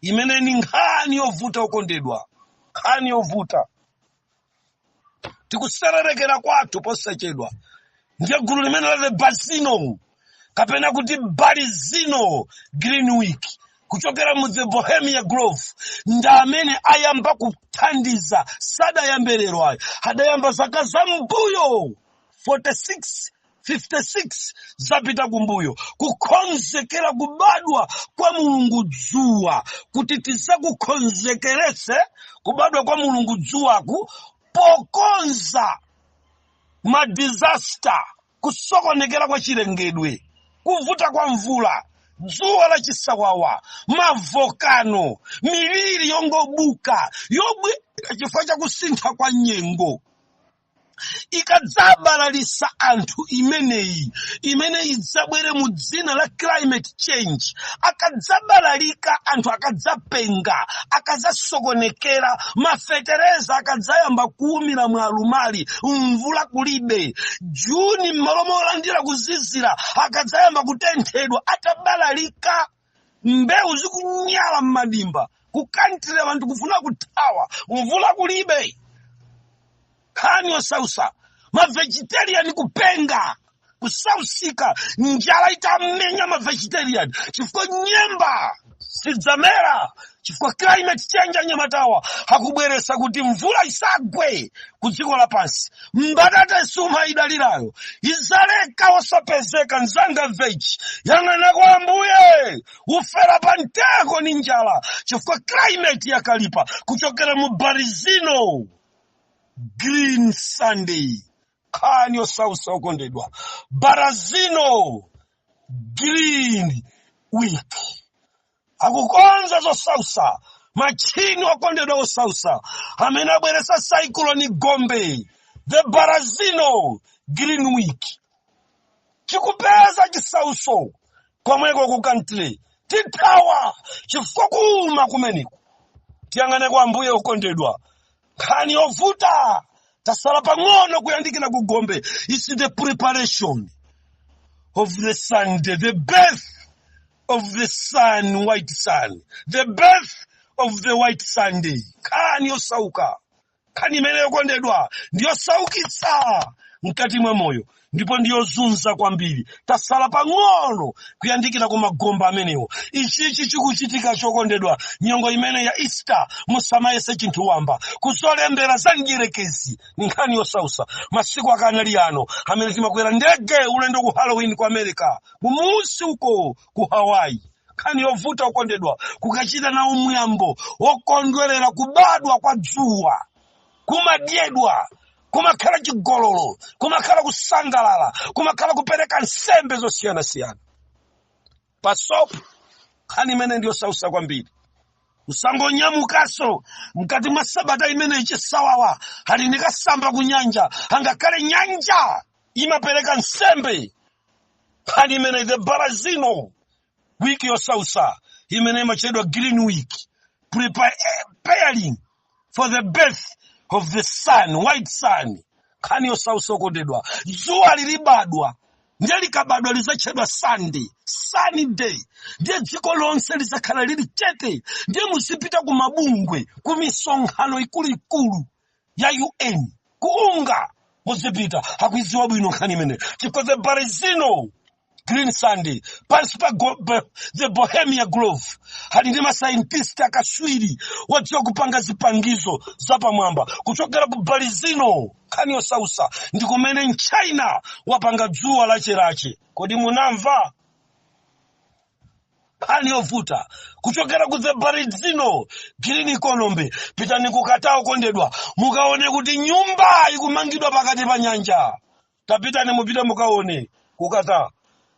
imene ni nkhani yovuta, okondedwa, nkhani yovuta, tikusererekera kwathu posachedwa. Ndiye gulu limene la the Basino kapena kuti Balizino Green Week kuchokera mu the Bohemia Grove ndi amene ayamba kuthandiza. Sadayambe lero ayo, adayamba zaka za mbuyo 46, 56 zapita kumbuyo, kukonzekera kubadwa kwa Mulungu dzuwa, kuti tizakukonzekeretse kubadwa kwa Mulungu dzuwaku pokonza ma disaster, kusokonekera kwa chilengedwe, kuvuta kwa mvula, dzuwa la chisawawa, ma volcano, miliri yongobuka yobwera chifukwa cha kusintha kwa nyengo. Ikadzabalalisa anthu imeneyi, imene idzabwere mu dzina la climate change, akadzabalalika anthu, akadzapenga, akadzasokonekera, mafetereza akadzayamba kuwumira mwalumali, mvula kulibe, Juni m'malo molandira kuzizira akadzayamba kutenthedwa, atabalalika, mbewu zikunyala m'madimba, kukantira anthu kufuna kuthawa, mvula kulibe, nkhani yosausa, ma vegetarian kupenga, kusausika, njala itamenya ma vegetarian chifukwa nyemba sidzamera, chifukwa climate change, anyamatawa akubweresa kuti mvula isagwe ku dziko lapansi, mbatata isuma idalirayo izaleka osapezeka. Nzanga veg, yang'ana kwa Ambuye, ufera pa mtengo ni njala chifukwa climate yakalipa kuchokera mu Barizino Green Sunday. Nkhani yosausa, okondedwa, Barazino Green Week akukonza zosausa, machini, okondedwa, osausa amene abweresa cyclone Gombe, the Barazino Green Week, chikupeza chisauso komweko ku country, tithawa chifukwa kuuma kumeneko. Tiyang'ane kwa Ambuye, okondedwa, nkhani yovuta, tasala pang'ono kuyandikira ku gombe. Is the preparation of the Sunday, the birth of the sun, white sun, the birth of the white Sunday. Nkhani yosauka, nkhani imene, yokondedwa, ndiyosaukitsa mkati mwa moyo ndipo ndiyozunza kwambiri. Tasala pang'ono kuyandikira ku magomba amenewo. Ichichi chikuchitika, chokondedwa, nyengo imene ya Easter, musamayese chinthu wamba kuzolembera za mdierekezi, ni nkhani yosausa. Masiku akanali ano amene timakwera ndege ulendo ku Halloween ku America, kumusi uko ku Hawaii. Nkhani yosausa. Nkhani yovuta, okondedwa, kukachita nawo mwambo wokondwerera kubadwa kwa dzuwa. Kumadyedwa, kumakhala chigololo, kumakhala kusangalala, kumakhala kupereka nsembe zosiyanasiyana pasopo. Nkhani imene ndiyosausa kwambiri. Usangonyamukaso mkati mwa sabata imene chisawawa ali ndikasamba ku nyanja, angakhale nyanja imapereka nsembe. Nkhani imene the Barazino Week yosausa imene imachedwa Green Week, preparing for the birth of the sun, white sun. Nkhani yosausa, okondedwa, dzuwa lilibadwa. Ndiye likabadwa lizatchedwa Sunday, sunny day. Ndiye dziko lonse lizakhala lili chete. Ndiye muzipita ku mabungwe, ku misonkhano ikuluikulu ya UN, kuunga muzipita. Akuiziwa bwino nkhani imene chifukwa the Barizino Green Sunday pansi pa the Bohemia Grove ali ndi mascientist akaswiri wodziwa kupanga zipangizo zapamwamba kuchokera ku Barizino. Nkhani yosausa ndi kumene mChina wapanga dzuwa lacherache. Kodi munamva? Nkhani yovuta kuchokera ku the Barizino Green Economy. Pitani kukatawo, okondedwa, mukaone kuti nyumba ikumangidwa pakati pa nyanja. Tapitani, mupite mukaone kukata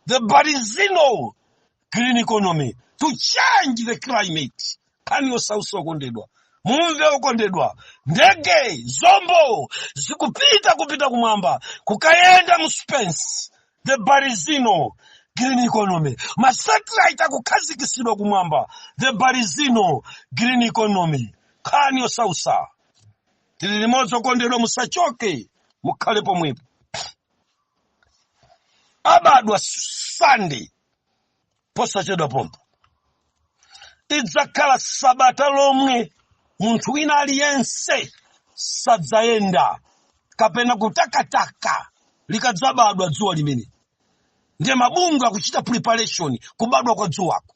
the Barizino Green Economy to change the climate. Nkhani yosausa, okondedwa, mumve, okondedwa, ndege, zombo zikupita kupita kumwamba kukayenda mu space. The Barizino Green Economy, masatellite akukhazikisidwa kumwamba. The Barizino Green Economy, nkhani yosausa. Tili limodzi, okondedwa, musachoke, mukhale pomwepo. Abadwa Sunday posachedwa pompo. Idzakhala sabata lomwe munthu wina aliyense sadzayenda kapena kutakataka likadzabadwa dzuwa limene. Ndiye mabungwe akuchita preparation kubadwa kwa dzuwako.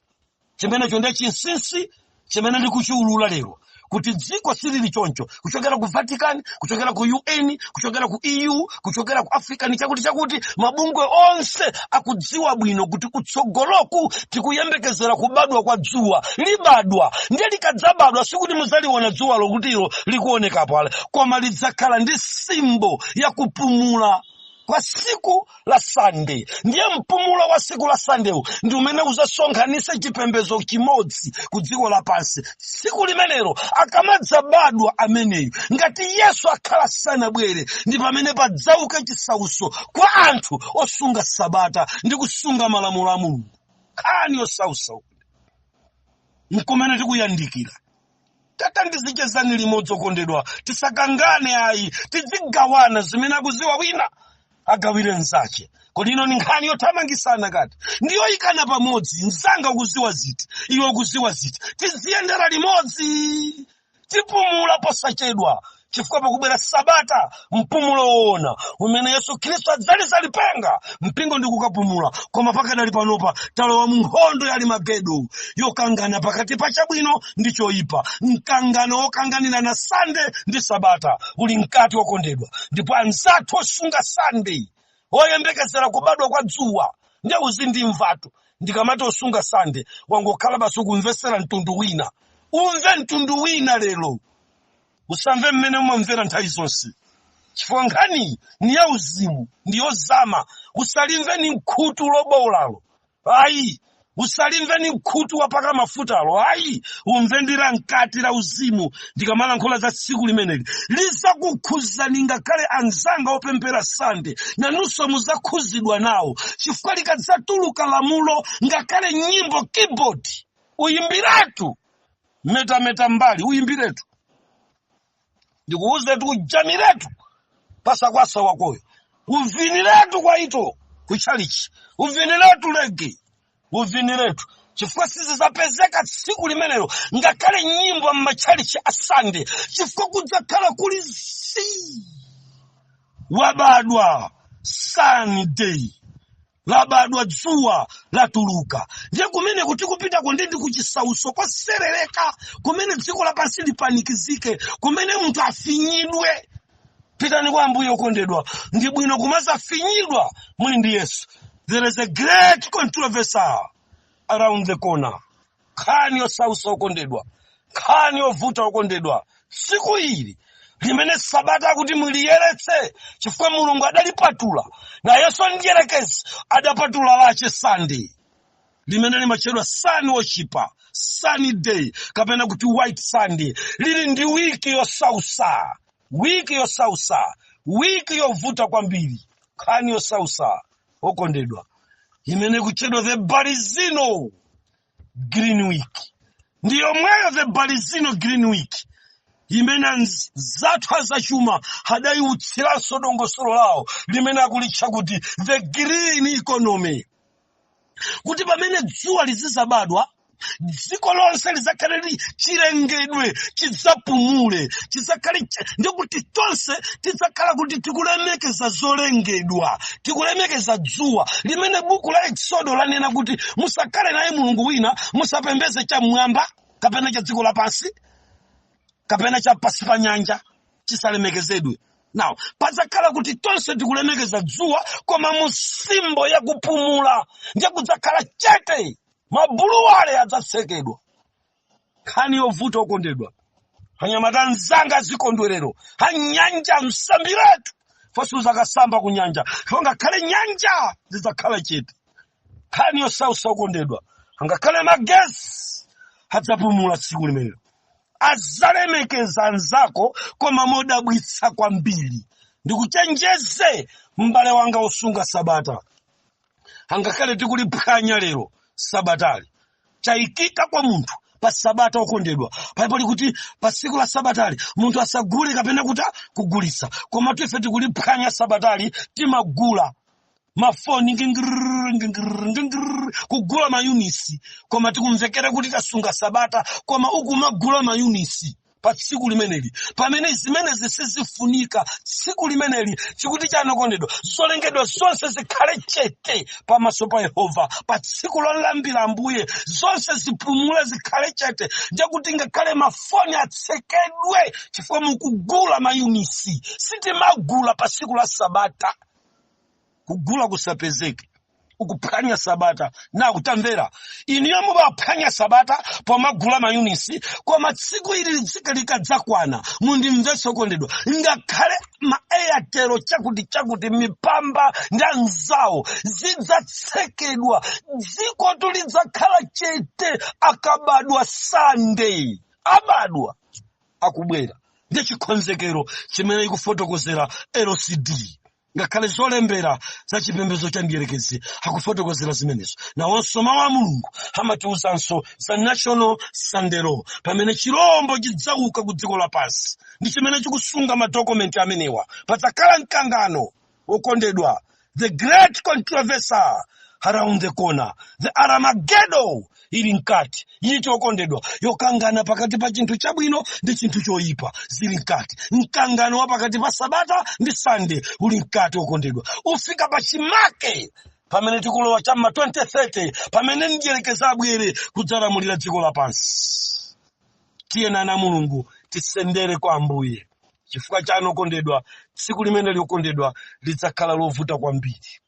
Chimenecho ndiye chinsinsi chimene ndikuchiulula lero, kuti dziko silili choncho. Kuchokera ku Vatican, kuchokera ku UN, kuchokera ku EU, kuchokera ku African chakuti chakuti, mabungwe onse akudziwa bwino kuti kutsogoloku tikuyembekezera kubadwa kwa dzuwa. Libadwa. Ndiye likadzabadwa, sikuti mudzaliona dzuwalo kuti ilo likuonekapo ale, koma lidzakhala ndi symbol yakupumula kwa siku la Sunday. Ndiye mpumulo wa siku la Sunday ndi umene uzasonkhanitsa chipembedzo chimodzi ku dziko lapansi tsiku limenelo akamadzabadwa ameneyo. Ngati Yesu akhala sanabwere, ndi pamene padzauka chisauso kwa anthu osunga sabata ndi kusunga malamulo a Mulungu. Nkhani yosausa nkumene tikuyandikira. Tata, ndizichezani limodzi, okondedwa, tisakangane ayi, tizigawana zimene akuziwa wina agawire mnzache. Kodi ino ni nkhani yothamangisana kati? Ndiyo ikana pamodzi. Mzanga, ukuziwa ziti? Iwe ukuziwa ziti? Tiziyendera limodzi. Tipumula posachedwa chifukwa pakubwera sabata, mpumulo woona umene Yesu Khristu adzaliza lipenga, mpingo ndi kukapumula. Koma pakadali panopa talowa mu nkhondo ya Armagedo yokangana pakati pa chabwino ndi choyipa. Mkangano wokanganirana Sande ndi sabata uli mkati, wokondedwa. Ndipo anzathu osunga Sande oyembekezera kubadwa kwa dzuwa, ndiye uzindimvatu ndikamati osunga Sande, wangokhala basi ukumvesera mtundu wina. Umve mtundu wina lero, usamve mmene umamvera nthawi zonse, chifukwa nkhani ni ya uzimu, ndi yozama. Usalimve ni mkhutu lobowolalo ayi, usalimve ni mkhutu wapaka mafutalo ayi, umve ndi la mkati la uzimu. Ndikamalankhula za tsiku limeneli, lizakukhuzani. Ngakhale anzanga opemphera Sande, nanunso muzakhuzidwa nawo, chifukwa likadzatuluka lamulo, ngakhale nyimbo, keyboard uyimbiratu, metameta mbali uyimbiretu, ndikuuzetu, ujamiretu pasakwasa wakoyo, uviniretu kwaito kuchalichi, uviniretu reggae, uviniretu, chifukwa sizizapezeka tsiku limenelo ngakhale nyimbo m'machalichi a Sande, chifukwa kudzakhala kuli zii. Wabadwa Sunday, labadwa dzuwa, latuluka. Ndiye kumene kuti kupitako ndi kuchisauso koserereka, kumene dziko lapansi lipanikizike, kumene munthu afinyidwe. Pitani kwa Ambuye, okondedwa. Ndi bwino kumazafinyidwa muli ndi Yesu. There is a great controversy. around the corner. Nkhani yosausa, okondedwa, nkhani yovuta, okondedwa. Tsiku ili limene sabata kuti muliyeretse, chifukwa Mulungu adalipatula, nayenso mdierekezi adapatula lache Sunday limene limatchedwa sun worshiper, sunny day kapena kuti white Sunday, lili ndi wiki yosausa, wiki yosausa, wiki yovuta kwambiri. Nkhani yosausa, okondedwa, imene kutchedwa the Balizino Green Week. Ndi yomweyo the Balizino Green Week imene anzathu azachuma adayiutsiranso dongosolo lawo limene akulitcha kuti the green economy, kuti pamene dzuwa lizizabadwa, dziko lonse lizakhale li chilengedwe chidzapumule, chizakhale ndikuti tonse tidzakhala kuti tikulemekeza zolengedwa, tikulemekeza dzuwa limene buku la Exodo lanena kuti musakhale naye mulungu wina, musapembeze chamwamba kapena cha dziko lapansi kapena cha pasi pa nyanja, chisalemekezedwe. Now padzakhala kuti tonse tikulemekeza dzuwa, koma mu symbol yakupumula. Ndiye kudzakhala chete, mabuluwale adzatsekedwa. Nkhani yovuta, okondedwa. Anyamata anzanga, zikondwerero anyanja msambiretu fosuzakasamba ku nyanja, fo ngakhale nyanja zidzakhala chete. Nkhani yosausa, okondedwa. Angakhale magesi adzapumula tsiku limenelo, adzalemekeza anzako, koma modabwitsa kwambiri. Ndikuchenjeze, m'bale wanga wosunga sabata, angakhale tikuliphwanya lero sabatali, chayikika kwa munthu pa sabata. Okondedwa, paipo likuti pa tsiku la sabatali munthu asagule kapena kuti kugulitsa, koma ife tikuliphwanya sabatali, timagula mafoni, ngingiriri, ngingiriri, ngingiriri, kugula ma units, koma tikumvekera kuti tasunga sabata, koma ukumagula ma units pa tsiku limeneli, pamene zimenezi sizifunika. Tsiku limeneli chikuti chanokondedwa, zolengedwa zonse zikhale chete pamaso pa Yehova pa tsiku lolambira Ambuye. Zonse zipumule, zikhale chete, ndekuti ngakhale mafoni atsekedwe chifukwa mukugula ma units. Sitimagula pa tsiku la sabata, kugula kusapezeke, ukuphwanya sabata. Na kutamvera iniyo, mubaphwanya sabata pomagula ma units, koma tsiku ili litsika likadzakwana, mundimvetse okondedwa, ngakhale ma Airtel chakuti chakuti, mipamba ndi anzawo zidzatsekedwa, dziko tulidzakhala chete akabadwa Sunday, abadwa akubwera. Ndi chikonzekero chimene ikufotokozera LCD, ngakhale zolembera za chipembedzo cha mdierekezi akufotokozera zimenezo. Nawonso mawu a Mulungu amatiwuzanso za National Sunday Law, pamene chirombo chidzauka ku dziko lapansi ndi chimene chikusunga madokumenti amenewa. Padzakhala mkangano, wokondedwa, the great controversy around the corner, the Armageddon ili mkati yiti, okondedwa, yokangana pakati pa chinthu chabwino ndi chinthu choyipa zili mkati. Mkangano wa pakati pa sabata ndi Sunday uli mkati, okondedwa, ufika pa chimake pamene tikulowa cham'ma 2030, pamene mdierekezi abwere kudzalamulira dziko lapansi. Tiyeni, ana Mulungu, tisendere kwa Ambuye. Chifukwa chanu, okondedwa, tsiku limene likondedwa lidzakhala lovuta kwambiri.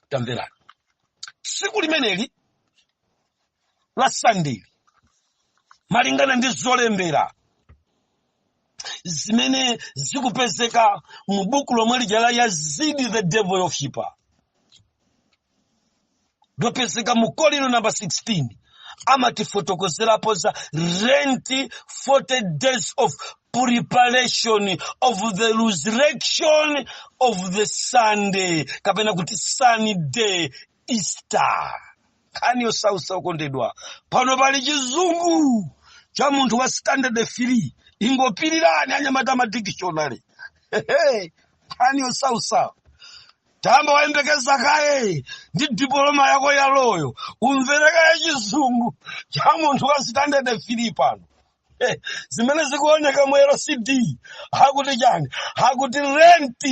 Tamverani, tsiku limeneli la Sunday, malingana ndi zolembera zimene zikupezeka mu buku lomwe lija la Yazidi the Devil Worshipper, lopezeka mu kolino namba 16, amatifotokozerapo za Lent, 40 days of preparation of the resurrection of the Sunday kapena kuti Sunday Easter. Nkhani yosausa, okondedwa. Pano pali chizungu cha munthu wa standard 3, ingopirirani anyamata ma dictionary. Hehe, nkhani yosausa. Tamba wayembekeza kaye ndi diploma yako yaloyo, umvere kaye chizungu cha munthu wa standard 3 pano. Zimene zikuoneka mu LCD hakuti chani? Hakuti Lent,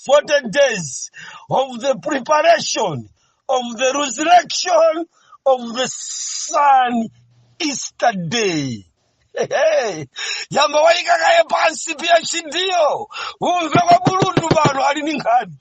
40 days of the preparation of the resurrection of the sun Easter day. Hey, yamba wayika kaye pansi PhD yo, umve kwa bulundu pano ali ndi nkhani.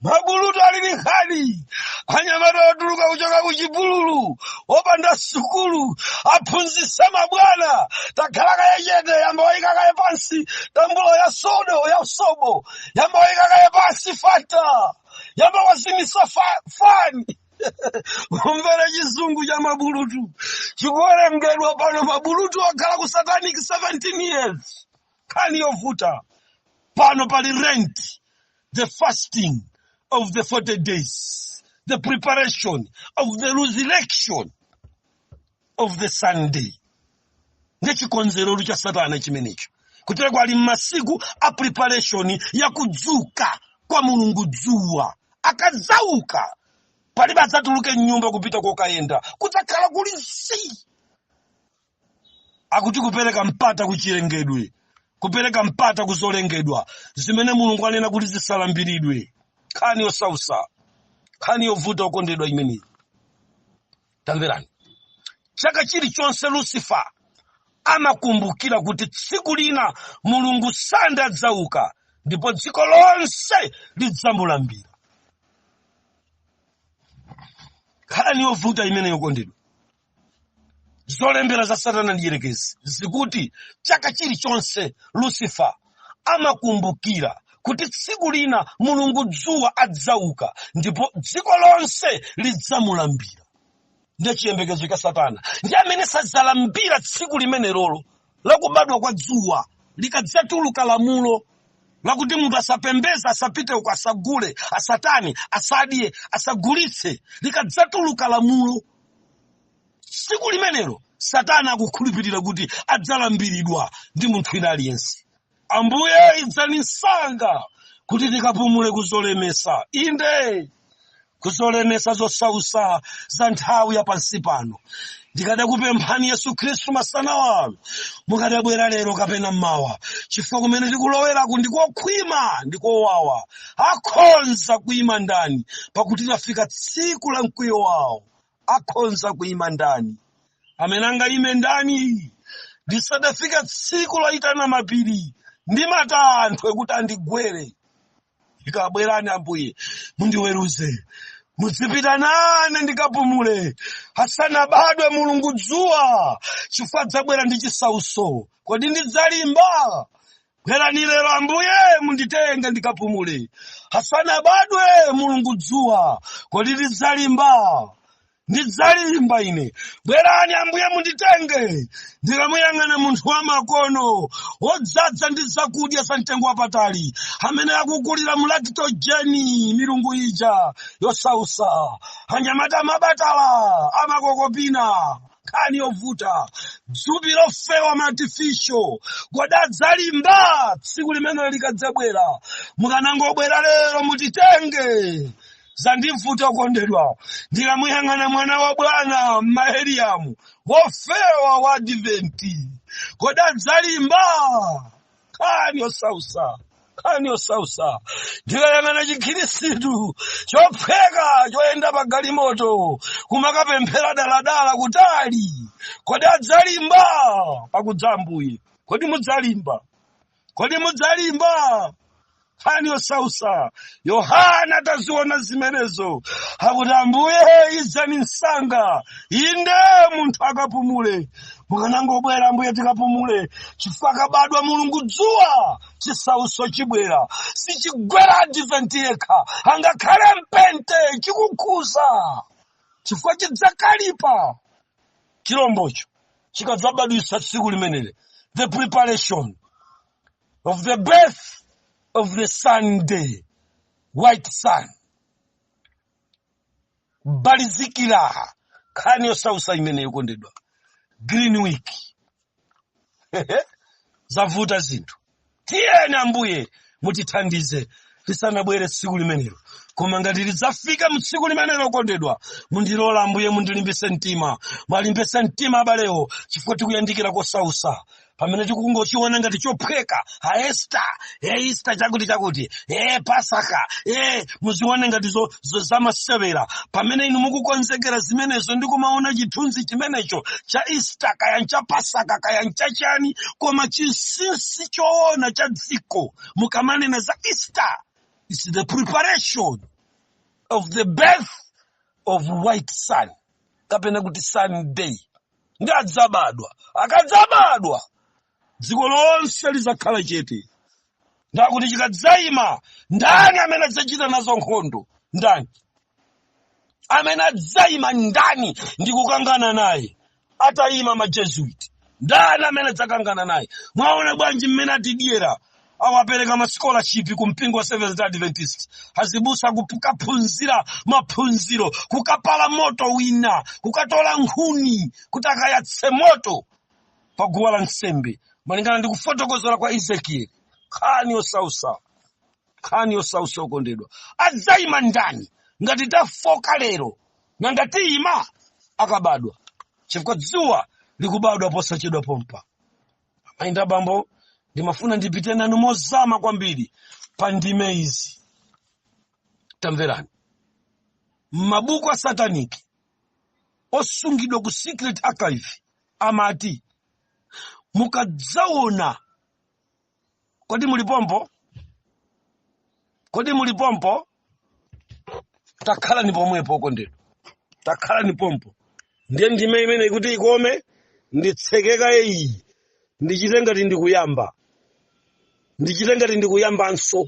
Mabulutu ali ndi nkhani. Anyamata otuluka kuchoka ku chipululu, opanda sukulu, aphunzitsa mabwana. Takhala kaye chete, yamba wayika kaye pansi tambulo ya sodo ya sobo, yamba wayika kaye pansi fanta, yamba wazimisa fani. Umvere chizungu cha mabulutu chikuwerengedwa pano. Mabulutu akhala ku satanic 17 years. Nkhani yovuta pano pali Lent, the fasting of the 40 days, the preparation of the resurrection of the Sunday. Ngechikonzero cha Satana chimenecho, kutereko ali mmasiku a preparation ya kudzuka kwa Mulungu dzuwa. Akadzauka, palibe adzatuluke mnyumba kupita kokayenda, kudzakhala kuli zii. Akuti kupereka mpata kuchilengedwe, kupereka mpata kuzolengedwa zimene Mulungu anena kuti zisalambiridwe. Nkhani yosausa, nkhani yovuta, okondedwa, imeneyi. Tamverani, chaka chilichonse Lucifer amakumbukira kuti tsiku lina Mulungu Sunday adzauka ndipo dziko lonse lidzamulambira. Nkhani yovuta imene, yokondedwa. Zolembera za Satana ndi Yerekezi zikuti chaka chilichonse Lucifer amakumbukira kuti tsiku lina Mulungu dzuwa adzauka ndipo dziko lonse lidzamulambira. Ndiye chiyembekezo cha Satana ndi amene sadzalambira tsiku limenelolo lakubadwa kwa dzuwa, likadzatuluka lamulo lakuti munthu asapembeze, asapite uko, asagule, asatani, asadye, asagulitse. Likadzatuluka lamulo tsiku limenelo, Satana akukhulupirira kuti adzalambiridwa ndi munthu wina aliyense. Ambuye, idzani msanga kuti tikapumule kuzolemesa, inde, kuzolemesa zosausa za nthawi ya pansi pano. Ndikadakupemphani, Yesu Khristu, masana wano mukadabwera lero kapena mmawa, chifukwa kumene tikuloweraku ndikokhwima, ndikowawa. Akhonza kuyima ndani? Pakuti lafika tsiku la mkwiyo wawo. Akhonza kuyima ndani? Amene angayime ndani lisadafika tsiku loyitana mapiri ndi matanthwe kuti andigwere? Ikabwerani Ambuye, mundiweruze, mudzipita nane ndikapumule asanabadwe Mulungu dzuwa, chifukwa adzabwera ndi chisauso. Kodi ndidzalimba? Bwerani lero Ambuye, munditenge ndikapumule asanabadwe Mulungu dzuwa. Kodi ndidzalimba? Ndidzalimba ine. Bwerani Ambuye, munditenge. Ndikamuyang'ana munthu wamakono wodzadza ndi zakudya za mtengo wapatali amene akukulira mu Lactogen, milungu ija yosausa, anyamata amabatala amakokopina, nkhani yovuta, dzupi lofewa ma artificial, kodi adzalimba tsiku limene likadzabwera? Mukanangobwera lero mutitenge. Zandivuta, okondedwa. Ndikamuyang'ana mwana wa bwana m'maeliyamu wofewa wa Adventi, kodi adzalimba? Nkhani yosausa, nkhani yosausa. Ndikayang'ana chikhirisitu chophweka choyenda pa galimoto kumakapemphera daladala kutali, kodi adzalimba pakudza Ambuye? Kodi mudzalimba? Kodi mudzalimba? Nkhani yosausa. Yohana ataziona zimenezo akuti, "Ambuye, idzani msanga, inde, munthu akapumule. Mukanangobwera Ambuye tikapumule, chifukwa akabadwa Mulungu dzuwa chisauso chibwera. Sichigwera Advent yekha, angakhale mpente chikukhuza, chifukwa chidzakalipa chilombocho chikadzabadwisa tsiku limeneli, the preparation of the birth of the Sunday white sun balizikira." Nkhani yosausa imene, yokondedwa. Green Week, zavuta zinthu. Tiyeni Ambuye mutithandize lisanabwere tsiku limenelo. Koma ngati lidzafika mu tsiku limenelo, kondedwa, mundilola Ambuye mundilimbise mtima, mwalimbise mtima abalewo, chifukwa tikuyandikira kosausa. Pamene tikungochiona ngati chophweka, ha Easter, e Easter chakuti chakuti, e Pasaka, e muzione ngati zo zamasewera. Pamene inu mukukonzekera zimenezo ndi kumaona chithunzi chimenecho cha Easter, kaya ncha Pasaka, kaya nchachani, koma chinsinsi choona cha dziko mukamanena za Easter is the preparation. of the birth of white sun, kapena kuti Sunday. Ndi adzabadwa. Akadzabadwa, dziko lonse lizakhala chete. Ndakuti chikadzayima, ndani amene adzachita nazo nkhondo? Ndani amene adzayima? Ndani ndi kukangana naye atayima ma Jesuit? Ndani amene adzakangana naye? Mwaona bwanji mmene atidyera? Awapereka ma scholarship ku mpingo wa Seventh Adventist, azibusa kukaphunzira maphunziro, kukapala moto wina, kukatola nkhuni kuti akayatse moto pa guwa la nsembe, malingana ndi kufotokozera kwa Ezekieli. Nkhani yosausa, nkhani yosausa, okondedwa. Adzayima ndani ngati tafoka lero? Nanga tiyima akabadwa? Chifukwa dzuwa likubadwa posachedwa pompa. Amayi abambo, ndimafuna ndipite nanu mozama kwambiri pa ndime izi. Tamverani, mabuku a satanic osungidwa ku secret archive amati mukadzaona. Kodi mulipompo? Kodi mulipompo? Takhala ni pomwepo, okondedwa, takhala ni pompo. Ndiye ndime imene ikuti ikome, nditsekeka iyi, ndichite ngati ndikuyamba, ndichite ngati ndikuyambanso.